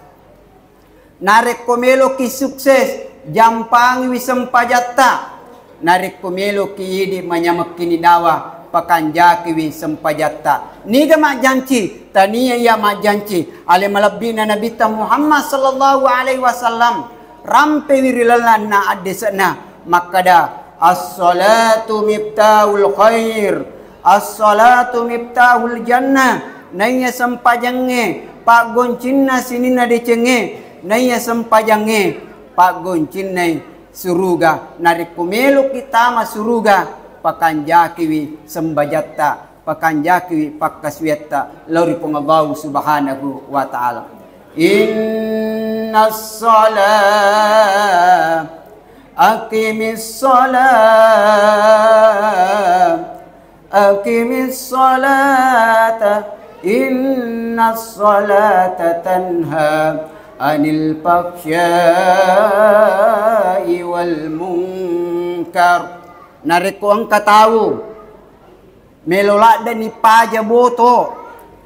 Narekko meloki sukses, jampangiwi sempajatta. Narekko meloki idi manyamekkini dawa, pakanjakiwi sempajatta. Niga majjanci? Tania iya majjanci. Ale malebbi'na Nabitta Muhammad sallallahu alaihi wasallam, rampewi ri lalenna addese'na makkeda, "As-salatu miftahul khair, as-salatu miftahul jannah." Naiya sempajangnge paggoncinna sininna decengnge, naiya sempajangnge paggoncinnai suruga. Narekko meloki tama suruga, pakanjakiwi sembajatta, pakanjakiwi pakkasuwiatta lao ri Puang Allahu Subhanahu wa Ta'ala. Innas shalah, aqimis shalah, aqimis shalata, innas shalata tanha anil fahsya'i wal munkar. Narekko engka tau melo ladde nipaja boto,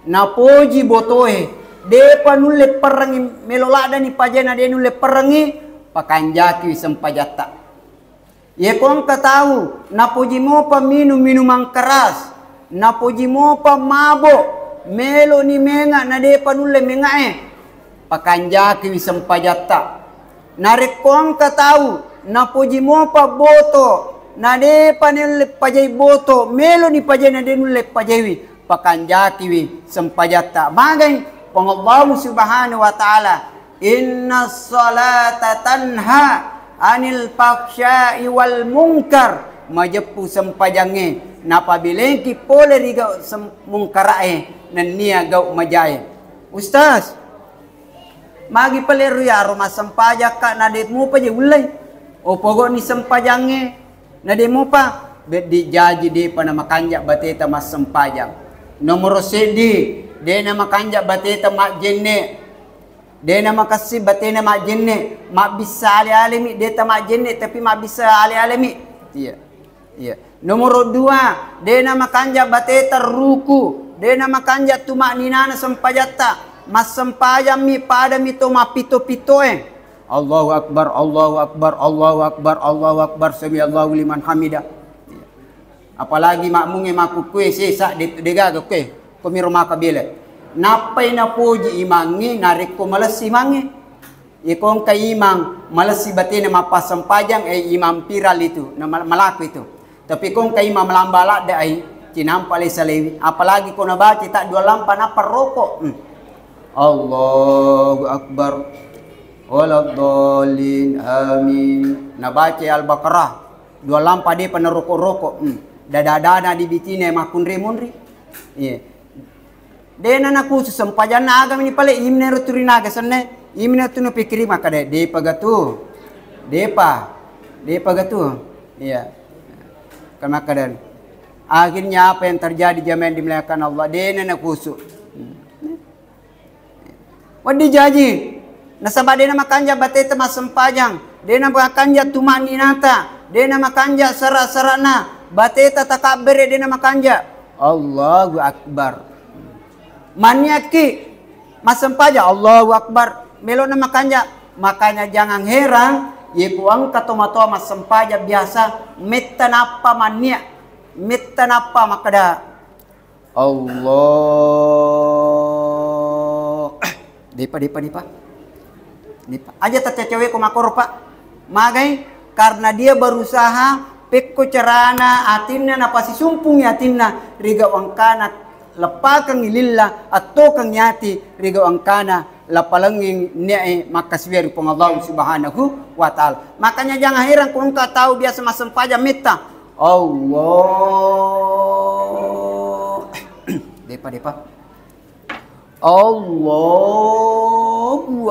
napoji botoe, depa nulle perrengngi, melo ladde nipaja na de nulle perrengngi, pakanjakiwi sempajatta. Yeko engka tau napoji mopa minung minuman keras, napoji mopa mabo, melo ni menga na depa nulle mengae, pakanjakiwi sempajatta. Narekko engka tau napoji mopa boto, na depa nulle pajai boto, melo ni pajai na de nulle pajaiwi, pakanjakiwi sempajatta. Magai Puang Allahu Subhanahu wa Ta'ala, "Innas shalata tanha anil fahsya'i wal munkar." Majeppu sempajangnge, napabelengki pole ri gau sem-, mungkarae nennia gau majae. Ustaz, magi pale ru yaro massempajakka na de mupa je ullai? Opogoni sempajangnge, na de mopa, beddi jaji depa na makanja bateta massempajang. Nomoro seddi, de na makanja bateta majjenne. De na makassi batena majjenne, mabbissa ale-alemi, de ta majjenne, tapi mabbissa ale-alemi. Iya. Iya. Nomoro dua, de na makanja bateta ruku, de na makanja tumakninana sempajatta, massempajammi padami to mappito-pitoe. Allahu Akbar, Allahu Akbar, Allahu Akbar, Allahu Akbar, sami Allahu liman hamida. Apalagi makmungnge makkukkue sesa de, degaga kue, komiro maka bela. Nappai napoji imangnge narekko malessi imangnge. Iko engka imang malessi batena mappassempajang, eh, imang viral itu, na mal-, malaku itu. Tapi ko engka imang malamba ladde ai, cinampa lesa lewi. Apalagi ko nabaca tak dua lampa nappa roko. Hmm. Allahu Akbar. Waladdallin. Amin. Nabaca Al-Baqarah dua lampa depa naroko-roko. Hmm. Dada-dana di bitine makkunre munri. Iya. Dena nakusu sempajanna agami ni pale imne ro turinaga senne, imne tu nupikiri makkada depa gatu. Depa. Depa gatu. Iya. Kan makkada. Akhirnya apa yang terjadi jamaah yang dimuliakan Allah? Dena nakusu. Hmm. Wedding jaji, nasaba dena makanja bateta massempajang, dena makanja tumakninata, dena makanja sara-sarana, bateta takabbere dena makanja. Allahu Akbar. Maniakki massempajang, Allahu Akbar. Melona makanja, makanya jangan heran, ye ku engka tomatoa massempajang biasa, metta nappa mannia, metta nappa makkada, Allah. Depa, depa, depa. Depa. Aja taccacawe ko makoro, Pak. Magai? Karena dia berusaha pekko carana atinna napasisumpungi atinna riga wangkana leppakengngi lilla, attokengngi ati riga wangkana lapalengngeng niae makkasiwiang ri Puang Allah Subhanahu wa Ta'ala. Makanya jangan heran ko engka tau biasa massempajang metta, Allah. Depa, depa. Allahu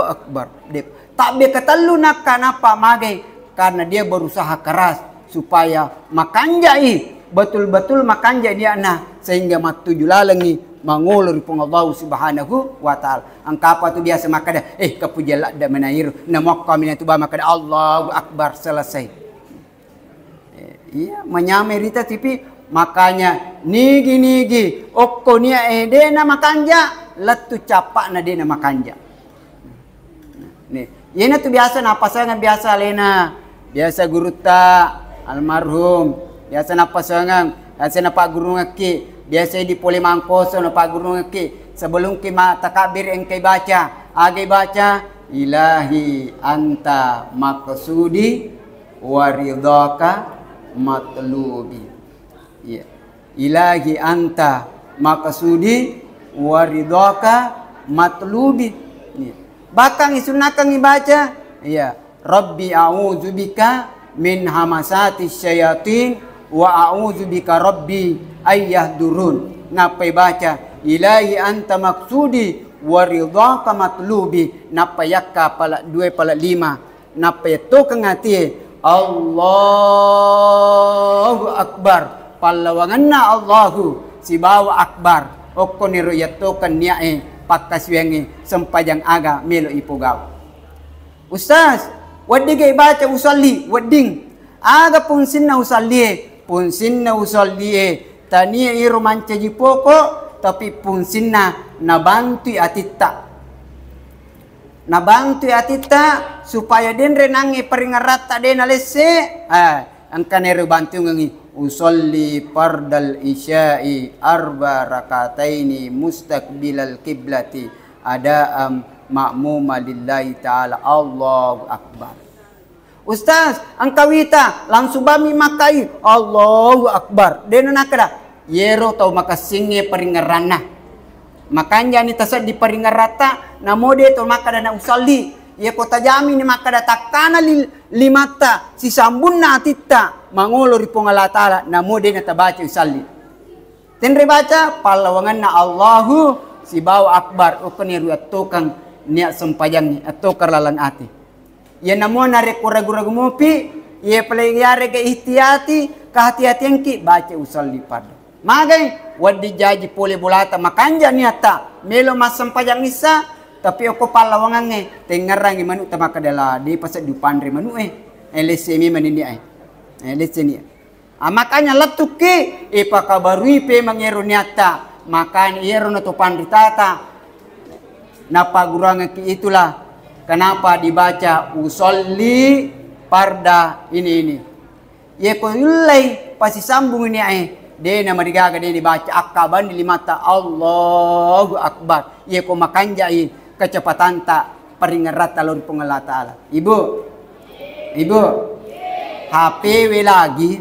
Akbar. Depa. Tabbe ketellu nakkanapa magai karena dia berusaha keras supaya makanjai, betul-betul makanja niatna sehingga mattuju lalengngi mangolo ri Puang Allah Subhanahu wa Ta'ala. Engkapa tu biasa makkada, eh, kepujian ladde menairo, namokka minatu ba makkada Allahu Akbar, selesai. Eh, iya, manyamai rita tipi, makanya nigi-nigi okko nia ede na makanja, lettu cappa'na de na makanja. Nih, iyanatu biasa nappasengeng biasa alena, biasa gurutta almarhum, biasa nappasengeng, biasa napaggurungekki, biasa idi pole mangkoso napaggurungekki, sebelumki ma-, takabbir engkai baca, agai baca, Ilahi anta maksudi wa ridhaka matlubi. Iya. Ilahi anta maksudi wa ridhaka matlubi. Iya. Bahkan isunnakan ibaca, iya, Rabbi a'udzubika min hamasati syayatin wa a'udzubika Rabbi ayyahdurun. Nappai baca, Ilahi anta maksudi wa ridhaka matlubi. Nappa yakka pala dua pala lima. Nappa yettokeng atie, Allahu Akbar, pallawangenna Allahu sibawa Akbar, okkoniro yettokeng niae pakkasiwiangnge sempajang aga melo ipogau. Ustaz, wedding ga ibaca usalli? Wedding. Aga fungsinna usallie? Fungsinna usallie tania iro mancaji poko, tapi fungsinna nabantui atitta. Nabantui atitta supaya denre nangnge paringeratta de nalesse. Ah, engkana ero bantungengngi, usolli fardal isya'i arba rakataini mustaqbilal kiblati adaan ma'muma lillahi ta'ala. Allahu Akbar. Ustaz, engka wita, langsung bami makkai, Allahu Akbar. Dena nakkeda, yero tau makessingnge paringerranna. Makanjani taseddi paringeratta, namo de to makkeda na usalli. Yeko tajamini makkeda takkana li-, limatta, sisambunna atitta, mangolo ri Puang Allah Ta'ala, namo de na tabaca usalli. Tenre baca, pallawangenna Allahu sibawa Akbar, okkoniro ettokeng niat sempajangnge, ettokeng laleng ati. Iyanamo narekko ragu-ragu mopi, Iye pale iyarega ihtiyati, kehati-hatiangki, baca usalli farda. Magai, wedding jaji pole bolata, makanja niatta, melo massempajang issa, tapi okko pallawangangnge, tengngerangngi manu tamakkadala, de paseddi upanre manu e. Eh, lesse memang nini ai. Eh, lesse ni. Ah, makanya lettukki, ipakabarui pemeng ero niatta, makanya ero na to panritata, napagurangaki itulah kenapa dibaca usolli farda ini, ini. Yeko yullai pasisambung ini ae, de na marigaga de dibaca, akkabani limatta Allahu Akbar. Yeko makanjai kecepatanta paringeratta lao ri Puang Allah Ta'ala. Ibu, ibu, H P we lagi,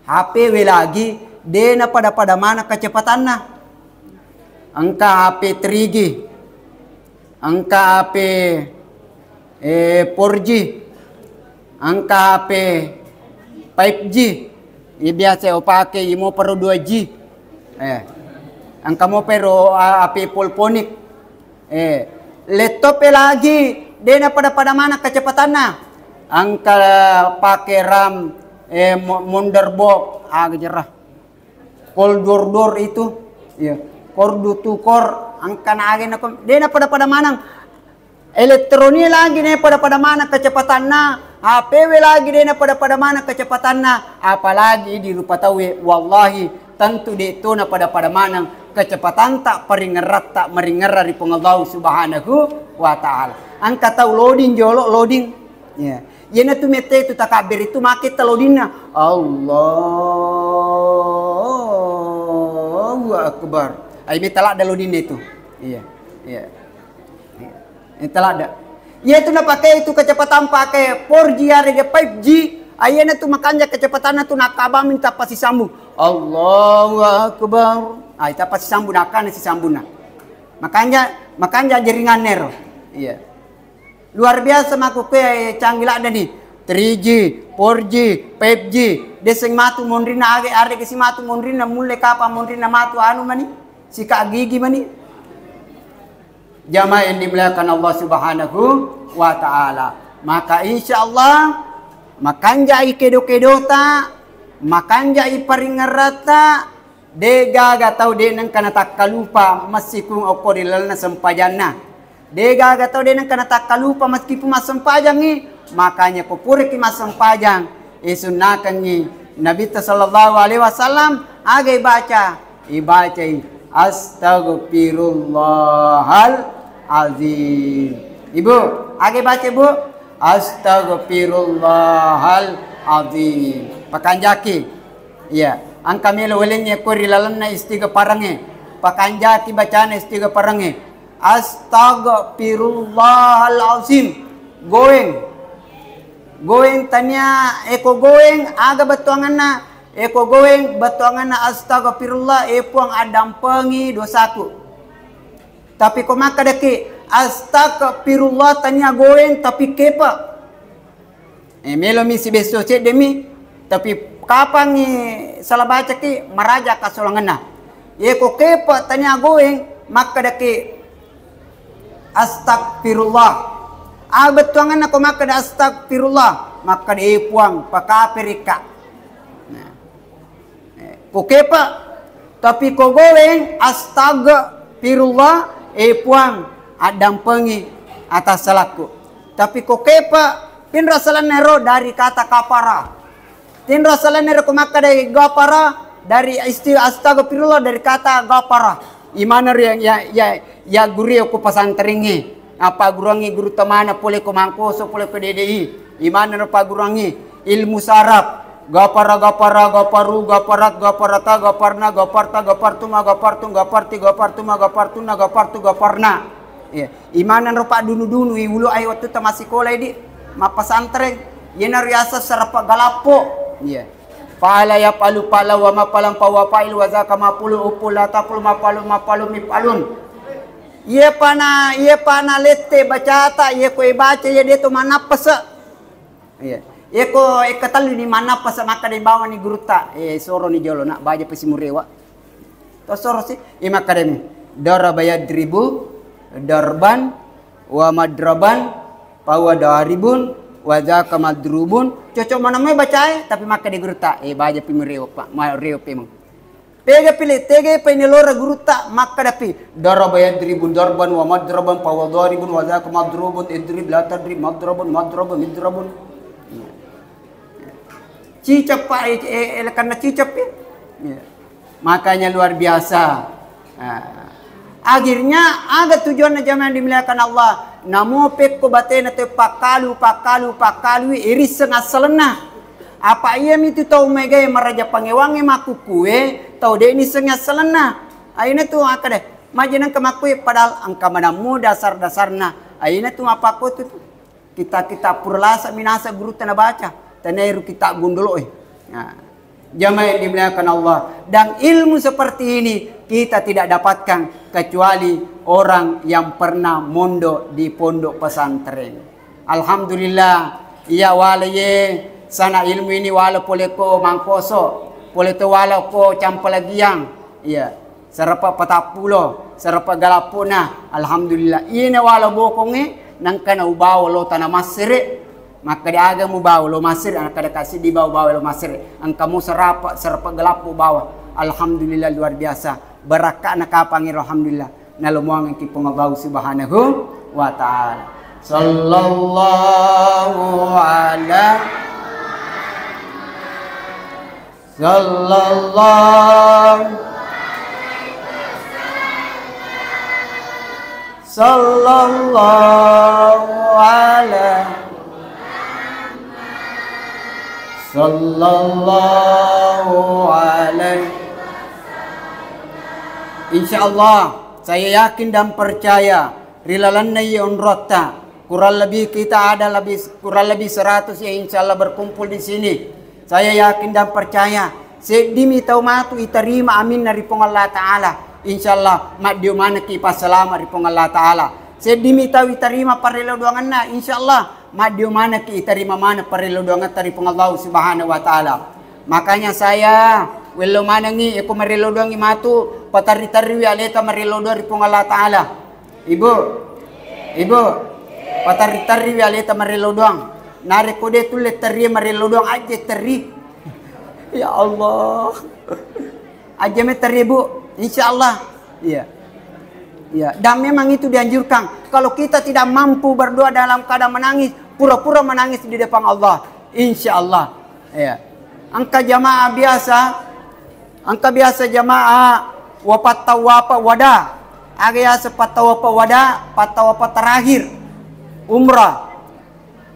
H P we lagi, de na pada-pada mana kecepatanna. Engka H P three G, engka H P, eh, four G, engka H P five G. Iya biasa upake, imo perlu dua G. Eh, engka mo pero, ah, H P polponik. Eh, laptop e lagi, de na pada-pada mana kecepatanna. Engka pake RAM, eh, mo-, motherboard, aga jerah. Kol dor-dor itu, iya. Kor dutu kor, engka na aga na kom-, de na pada-pada manang. Elektronik lagi ne pada-pada manang kecepatanna, H P we lagi de na pada-pada manang kecepatanna, apalagi di rupa tauwe, wallahi tentu de to na pada-pada manang kecepatanta paringeratta maringera ri Puang Allah Subhanahu wa Ta'ala. Engka tau loading jolo, loading. Iya. Iyanatu mette itu takabbir itu make telodinna. Allahu Akbar. Ai metta ladda lodinna itu. Iya. Iya. Iya. Metta ladda. Iya itu napake itu kecepatan pake four G yarega five G. Ai iyanatu makanja kecepatanna tu nakabang minta pasisambung. Allahu Akbar. Ai tapasisambung nakana sisambunna. Makanja, makanja jaringanna ero. Iya. Luar biasa makkukue canggih ladde ni. Three G, four G, five G, deseng matu monrinna age, arega si matu monrinna mulle kapang monrinna matu anu mani, sika gigi mani. Jamaah yang dimuliakan Allah Subhanahu wa Ta'ala. Maka insya Allah makanjai kedo-kedota, makanjai paringeratta, De gaga tau de nengka natakkalupa massikung okko ri lalenna sempajanna. De gaga tau de nengka natakkalupa meskipun massempajangngi, makanya ko puraki massempajang, isunnakengngi Nabitta sallallahu alaihi wasallam, aga ibaca? Ibacai, "Astaghfirullahal azim." Ibu, aga ibaca, Bu? "Astaghfirullahal azim." Pakanjaki. Iya, engka melo welengnge ko ri lalenna istighfarangnge. Pakanjaki bacana istighfarangnge. Astaghfirullahal azim. Goeng. Goeng tania eko goeng aga bettuanganna? Eko goeng bettuanganna astaghfirullah, e Puang addampengi dosaku. Tapi ko makkadaki astaghfirullah tania goeng tapi kepa. Eh, melomi sibesso ceddemi, tapi kapangngi sala bacaki maraja kassolangenna. Yeko kepa tania goeng, makkadaki astagfirullah. Ah, bettuanganna ko makkada astagfirullah, makkada, "Eh, Puang, pakaperikka." Nah. Eh, ko kepa, tapi ko goeng, astagfirullah, eh, Puang, addampengi atas salakku. Tapi ko kepa, tinro asalanna ero dari kata kapara. Tinro asalanna ero ko makkada gapara dari isti-, astagfirullah dari kata gapara. Imanaro ya, ya, ya, ya guru ya ko pesantrengnge. Apa guruangngi guru temana pole ko Mangkoso, pole ko D D I. Imanaro paguruangngi ilmu saraf. Gapara, gapara, gaparu, gaparat, gaparata, gaparna, gaparta, gapartuma, gapartung, gaparti, gapartuma, gapartunna, gapartu, gaparna. Iya. Imanaro paddunu-dunu i ulu ai wettu tamassikola idi mappasantreng. Iyanaro yaseng sarapa galappo. Iya. Fa'ala yaf'alu fa'lan wa maf'alan fa huwa fa'il wa zaka maf'ulu upul la taf'ulu maf'alu maf'alu mif'alun. Iye pana, iye pana lette bacata, iye koe baca, iye deto manappasa. Iya. Iye ko ekka tellu ni manappasa makkada bawani gurutta. Eh, soro ni jolo nak baja pasimurewa. To soro si, iye makkadami. Daraba yadribu, darban, wa madraban, fa huwa daribun, Wa dzaka madrubun, cocok maneng mai bacae, tapi makkeda gurutta, eh, baja pi mureo, Pak, ma-, reo pi meng. Tega pile, tega pa ini lora gurutta, makkeda pi, daraba yadribun darban wa madraban fa huwa dharibun wa dzaka madrubun, idrib la tadrib, madrabun madrabun idrabun. Cicak, Pak, eh, eh, eh, karena cicak, ya. Iya. Makanya luar biasa. Ah. Akhirnya, aga tujuanna jamaah yang dimuliakan Allah? Namo pekko batena tau pakkalu, pakkalu, pakkalu, irisseng assalenna. Apa iya mitu tau megae maraja pangewangnge makkukue, tau de' nisseng assalenna. Aina tu akkeda, maja nengka makkue, padahal engka manammu dasar-dasarna. Aina tu mappakko tu. Kitta-kitta pura lasa minasa gurutta nabaca, tenairu kitta gondolo'e. Nah, jamaah yang dimuliakan Allah, dan ilmu seperti ini kita tidak dapatkan kecuali orang yang pernah mondok di pondok pesantren. Alhamdulillah, iya wala ye sana ilmu ini wala pole ko Mangkoso, pole to wala ko Campalagiang. Iya. Sarapa patappulo, sarapa galappuna, alhamdulillah. Iyena wala bokongnge, nangkana ubawa lo tana massere, makkeda aga mubawa lo massere, nakkeda ka siddi bawa-bawa lo massere. Engka mo sarapa, sarapa galappu bawa. Alhamdulillah, luar biasa. Barakka'na kapang iro, alhamdulillah. Nalomoangengki Puang Allah Subhanahu wa Ta'ala. Sallallahu ala Sallallahu Sallallahu ala Sallallahu alaihi Insya Allah, saya yakin dan percaya ri lalenna iye onrotta, kurang lebih kita ada lebih, kurang lebih seratus yang insya Allah berkumpul di sini. Saya yakin dan percaya, seddimi tau matu itarima aminna ri Puang Allah Ta'ala. Insya Allah, maddio manekki passalama ri Puang Allah Ta'ala. Seddimi tau itarima parellau doangenna, insya Allah, maddio manekki itarima maneng parellau doangetta ri Puang Allah Subhanahu wa Ta'ala. Makanya saya wello manengi, eko marellau doangi matu, patarri-tarriwi aleta marellau doang ri Puang Allah Ta'ala. Ibu, ibu, patarri-tarriwi aleta marellau doang. Narekko de tulle terri marellau doang, aja terri. Ya Allah. Aja me terri, Bu. Insya Allah. Iya. Iya. Dan memang itu dianjurkan. Kalau kita tidak mampu berdoa dalam keadaan menangis, pura-pura menangis di depan Allah. Insya Allah. Iya. Engka jamaah biasa, engka biasa jamaah wapattawapa wada. Aga yaseng pattawapa wada, pattawapa terakhir umrah.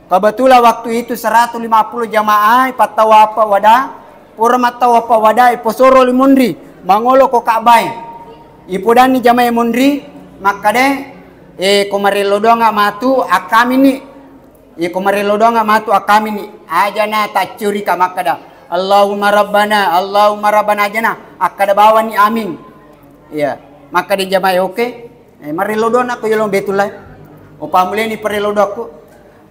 Kebetulan waktu itu seratus lima puluh jamaah pattawapa wada, pura mattawapa wada, iposoro li munri, mangolo ko Ka'bae. Ipodanni jamaah munri, makkade, eh, ko marello doang matu akkamini. Iyako marello doang matu akkamini, ajana taccurika makkeda, "Allahumma rabbana, Allahumma rabbana," ajana akkeda bawani amin. Iya, makkeda jamaah, oke. Eh, marello doang nakko yolong Baitullah. Upammuleni parello doakku.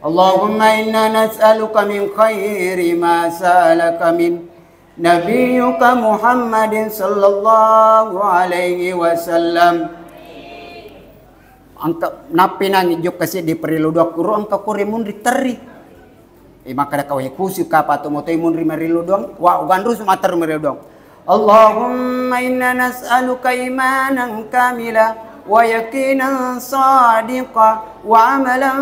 Allahumma inna nas'aluka min khairi ma sa'alaka min nabiyyuka Muhammadin sallallahu alaihi wasallam. Engka nappi nangi jokka seddi parello doang kuro engka kore munri terri. Eh, makkeda kau, "He kusu kapa to motoi munri marello doang?" Wa, uganrusu matteru marello doang. Allahumma inna nas'aluka imanan kamila wa yaqinan sadiqa wa amalan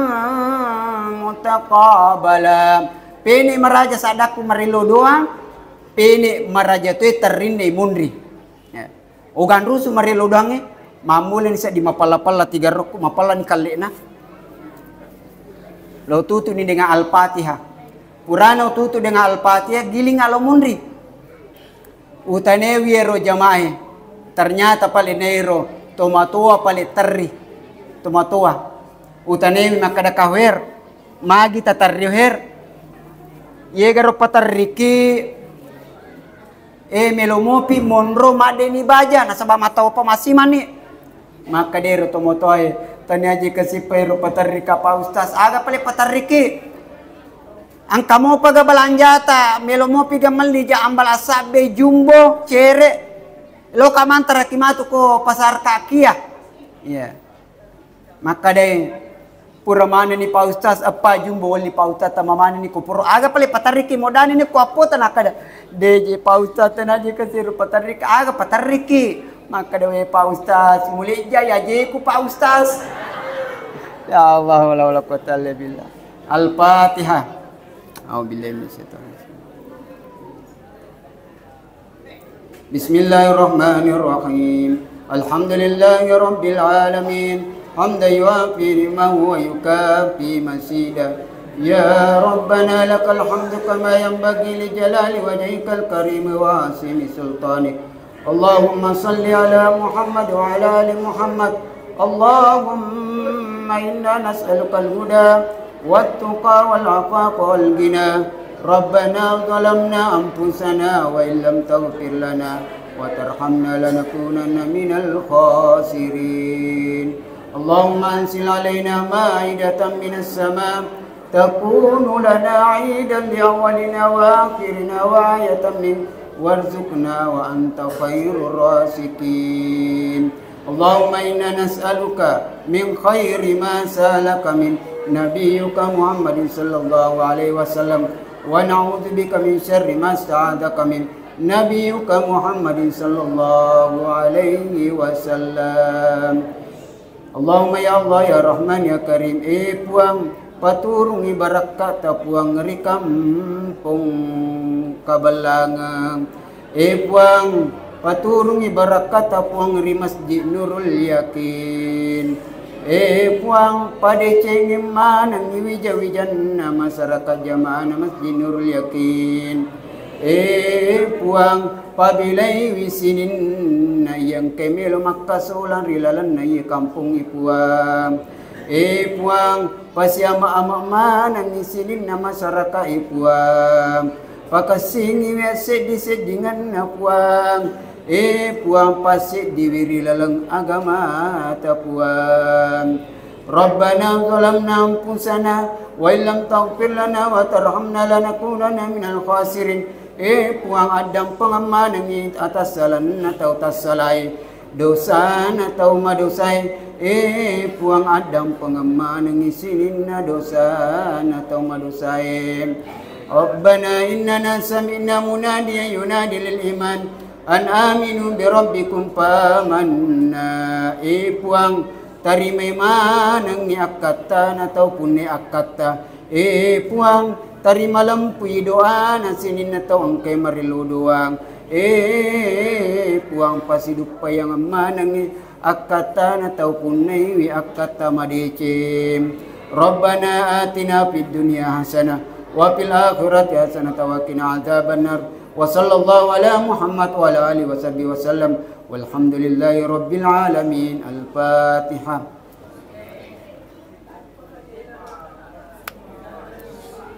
mutaqabala. Pene maraja saddakku marello doang, pene maraja toe terrinna munri. Ya. Uganrusu marello doangnge, mammulani seddi mapella-pella tiga rokku, mapellani kalle'na. Lo tutuni dengan Al-Fatihah. Purana ututu dengan Al-Fatihah, giling alo munri. Utanewi ero jamae. Ternyata pale nero tomatoa pale terri. Tomatoa. Utanewi makkeda, "Kaher, magi taterri, Her?" Yegaro paterriki, eh, melo mopi monro maddeni baja, nasaba mattawapa massimani. Makkeda ero tomatoae, "Tania ji kasippa ero paterrika, Pak Ustaz." "Aga pale paterriki?" "Engka mopa ga balanjata, melo mopi ga melli ja ambala sabbe jumbo, cere. Loka mantaraki matu ko pasar kakia." Iya. Makkedai, Pura manenni Pak Ustaz, eppa jumbo welli Pak Ustaz, tama manenni ko pura. Aga pale patarriki modani ni ko appota nakkeda. Deje Pak Ustaz, tenaje kasiru patarriki, aga patarriki. Makkeda, "We Pak Ustaz, mulejja yajeku Pak Ustaz." Ya Allah, wala wala quwata illa billah. Al-Fatihah. A'udzubillahi minasyaitonir rajim. Bismillahirrahmanirrahim. Alhamdulillahi rabbil alamin. Hamdan yuwafi ni'amahu wa yukafi mazida. Ya Rabbana lakal hamdu kama yanbaghi li jalali wajhikal karim wa azimi sultanik. Allahumma salli ala Muhammad wa ala ali Muhammad. Allahumma inna nas'alukal huda wat tuqa wal afafa wal ghina. Rabbana zalamna anfusana wa illam taghfir lana wa tarhamna lanakunanna minal khasirin. Allahumma anzil alaina ma'idatan minas sama' takunu lana 'idan li awwalina wa akhirina wa ayatan min warzuqna wa anta khairur raziqin. Allahumma inna nas'aluka min khairi ma sa'alaka min nabiyyuka Muhammadin sallallahu alaihi wasallam wa na'udzubika min syarri ma sta'adzaka min nabiyyuka Muhammadin sallallahu alaihi wasallam. Allahumma ya Allah ya Rahman ya Karim, eh Puang, paturungi barakkata Puang ri kampong Kabellangeng. Eh Puang, paturungi barakkata Puang ri Masjid Nurul Yakin. Eh Puang, padecengi manengi wija-wijanna masyarakat jamaah Masjid Nurul Yakin. Eh Puang, pabilaiwi sininna iya engkae melo makkasolang ri lalenna iye kampongnge Puang. Eh Puang, pasiama-ama manengi sininna masyarakae Puang. Pakessingiwi asseddi-seddingenna Puang. Eh Puang, passeddiwi ri laleng agamata Puang. Rabbana zalamna anfusana wa illam taghfir lana wa tarhamna lanakunanna minal khasirin. Eh Puang, addampengeng manengi atassalanna tau tassalae, dosana tau madosae. Eh Puang, addampengeng manengi sininna dosana tau madosae. Rabbana innana sami'na munadiyan yunadi lil iman an aminu bi rabbikum fa amanna. Eh Puang, tarimai manengngi akkattana tau punne akkatta. Eh Puang, tarima lempui doana sininna tau engkae marillu doang. Eh Puang, pasiduppayang manengngi akkattana tau punnaiwi akkatta madeceng. Rabbana atina fid dunya hasanah wa fil akhirati hasanah wa qina adzabannar. Wa sallallahu ala Muhammad wa ala alihi wa sahbihi wa sallam. Walhamdulillahi rabbil alamin. Al-Fatihah.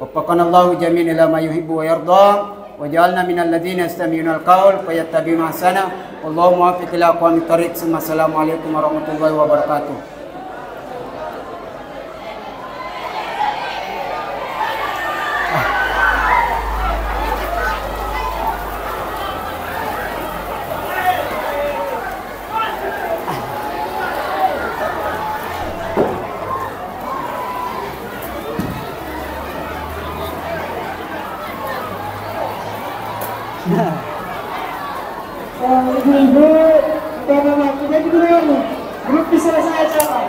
Waffaqanallahu jami'an ila ma yuhibbu wa yarda, wa ja'alna minal ladzina yastami'unal qaul fayattabi'una ahsana. Wallahu muwaffiq ila aqwamit thariq. Summa assalamu alaikum warahmatullahi wabarakatuh. Nah. Eh, ibu-ibu, bapak-bapak, kita juga nih. Belum bisa selesai acara.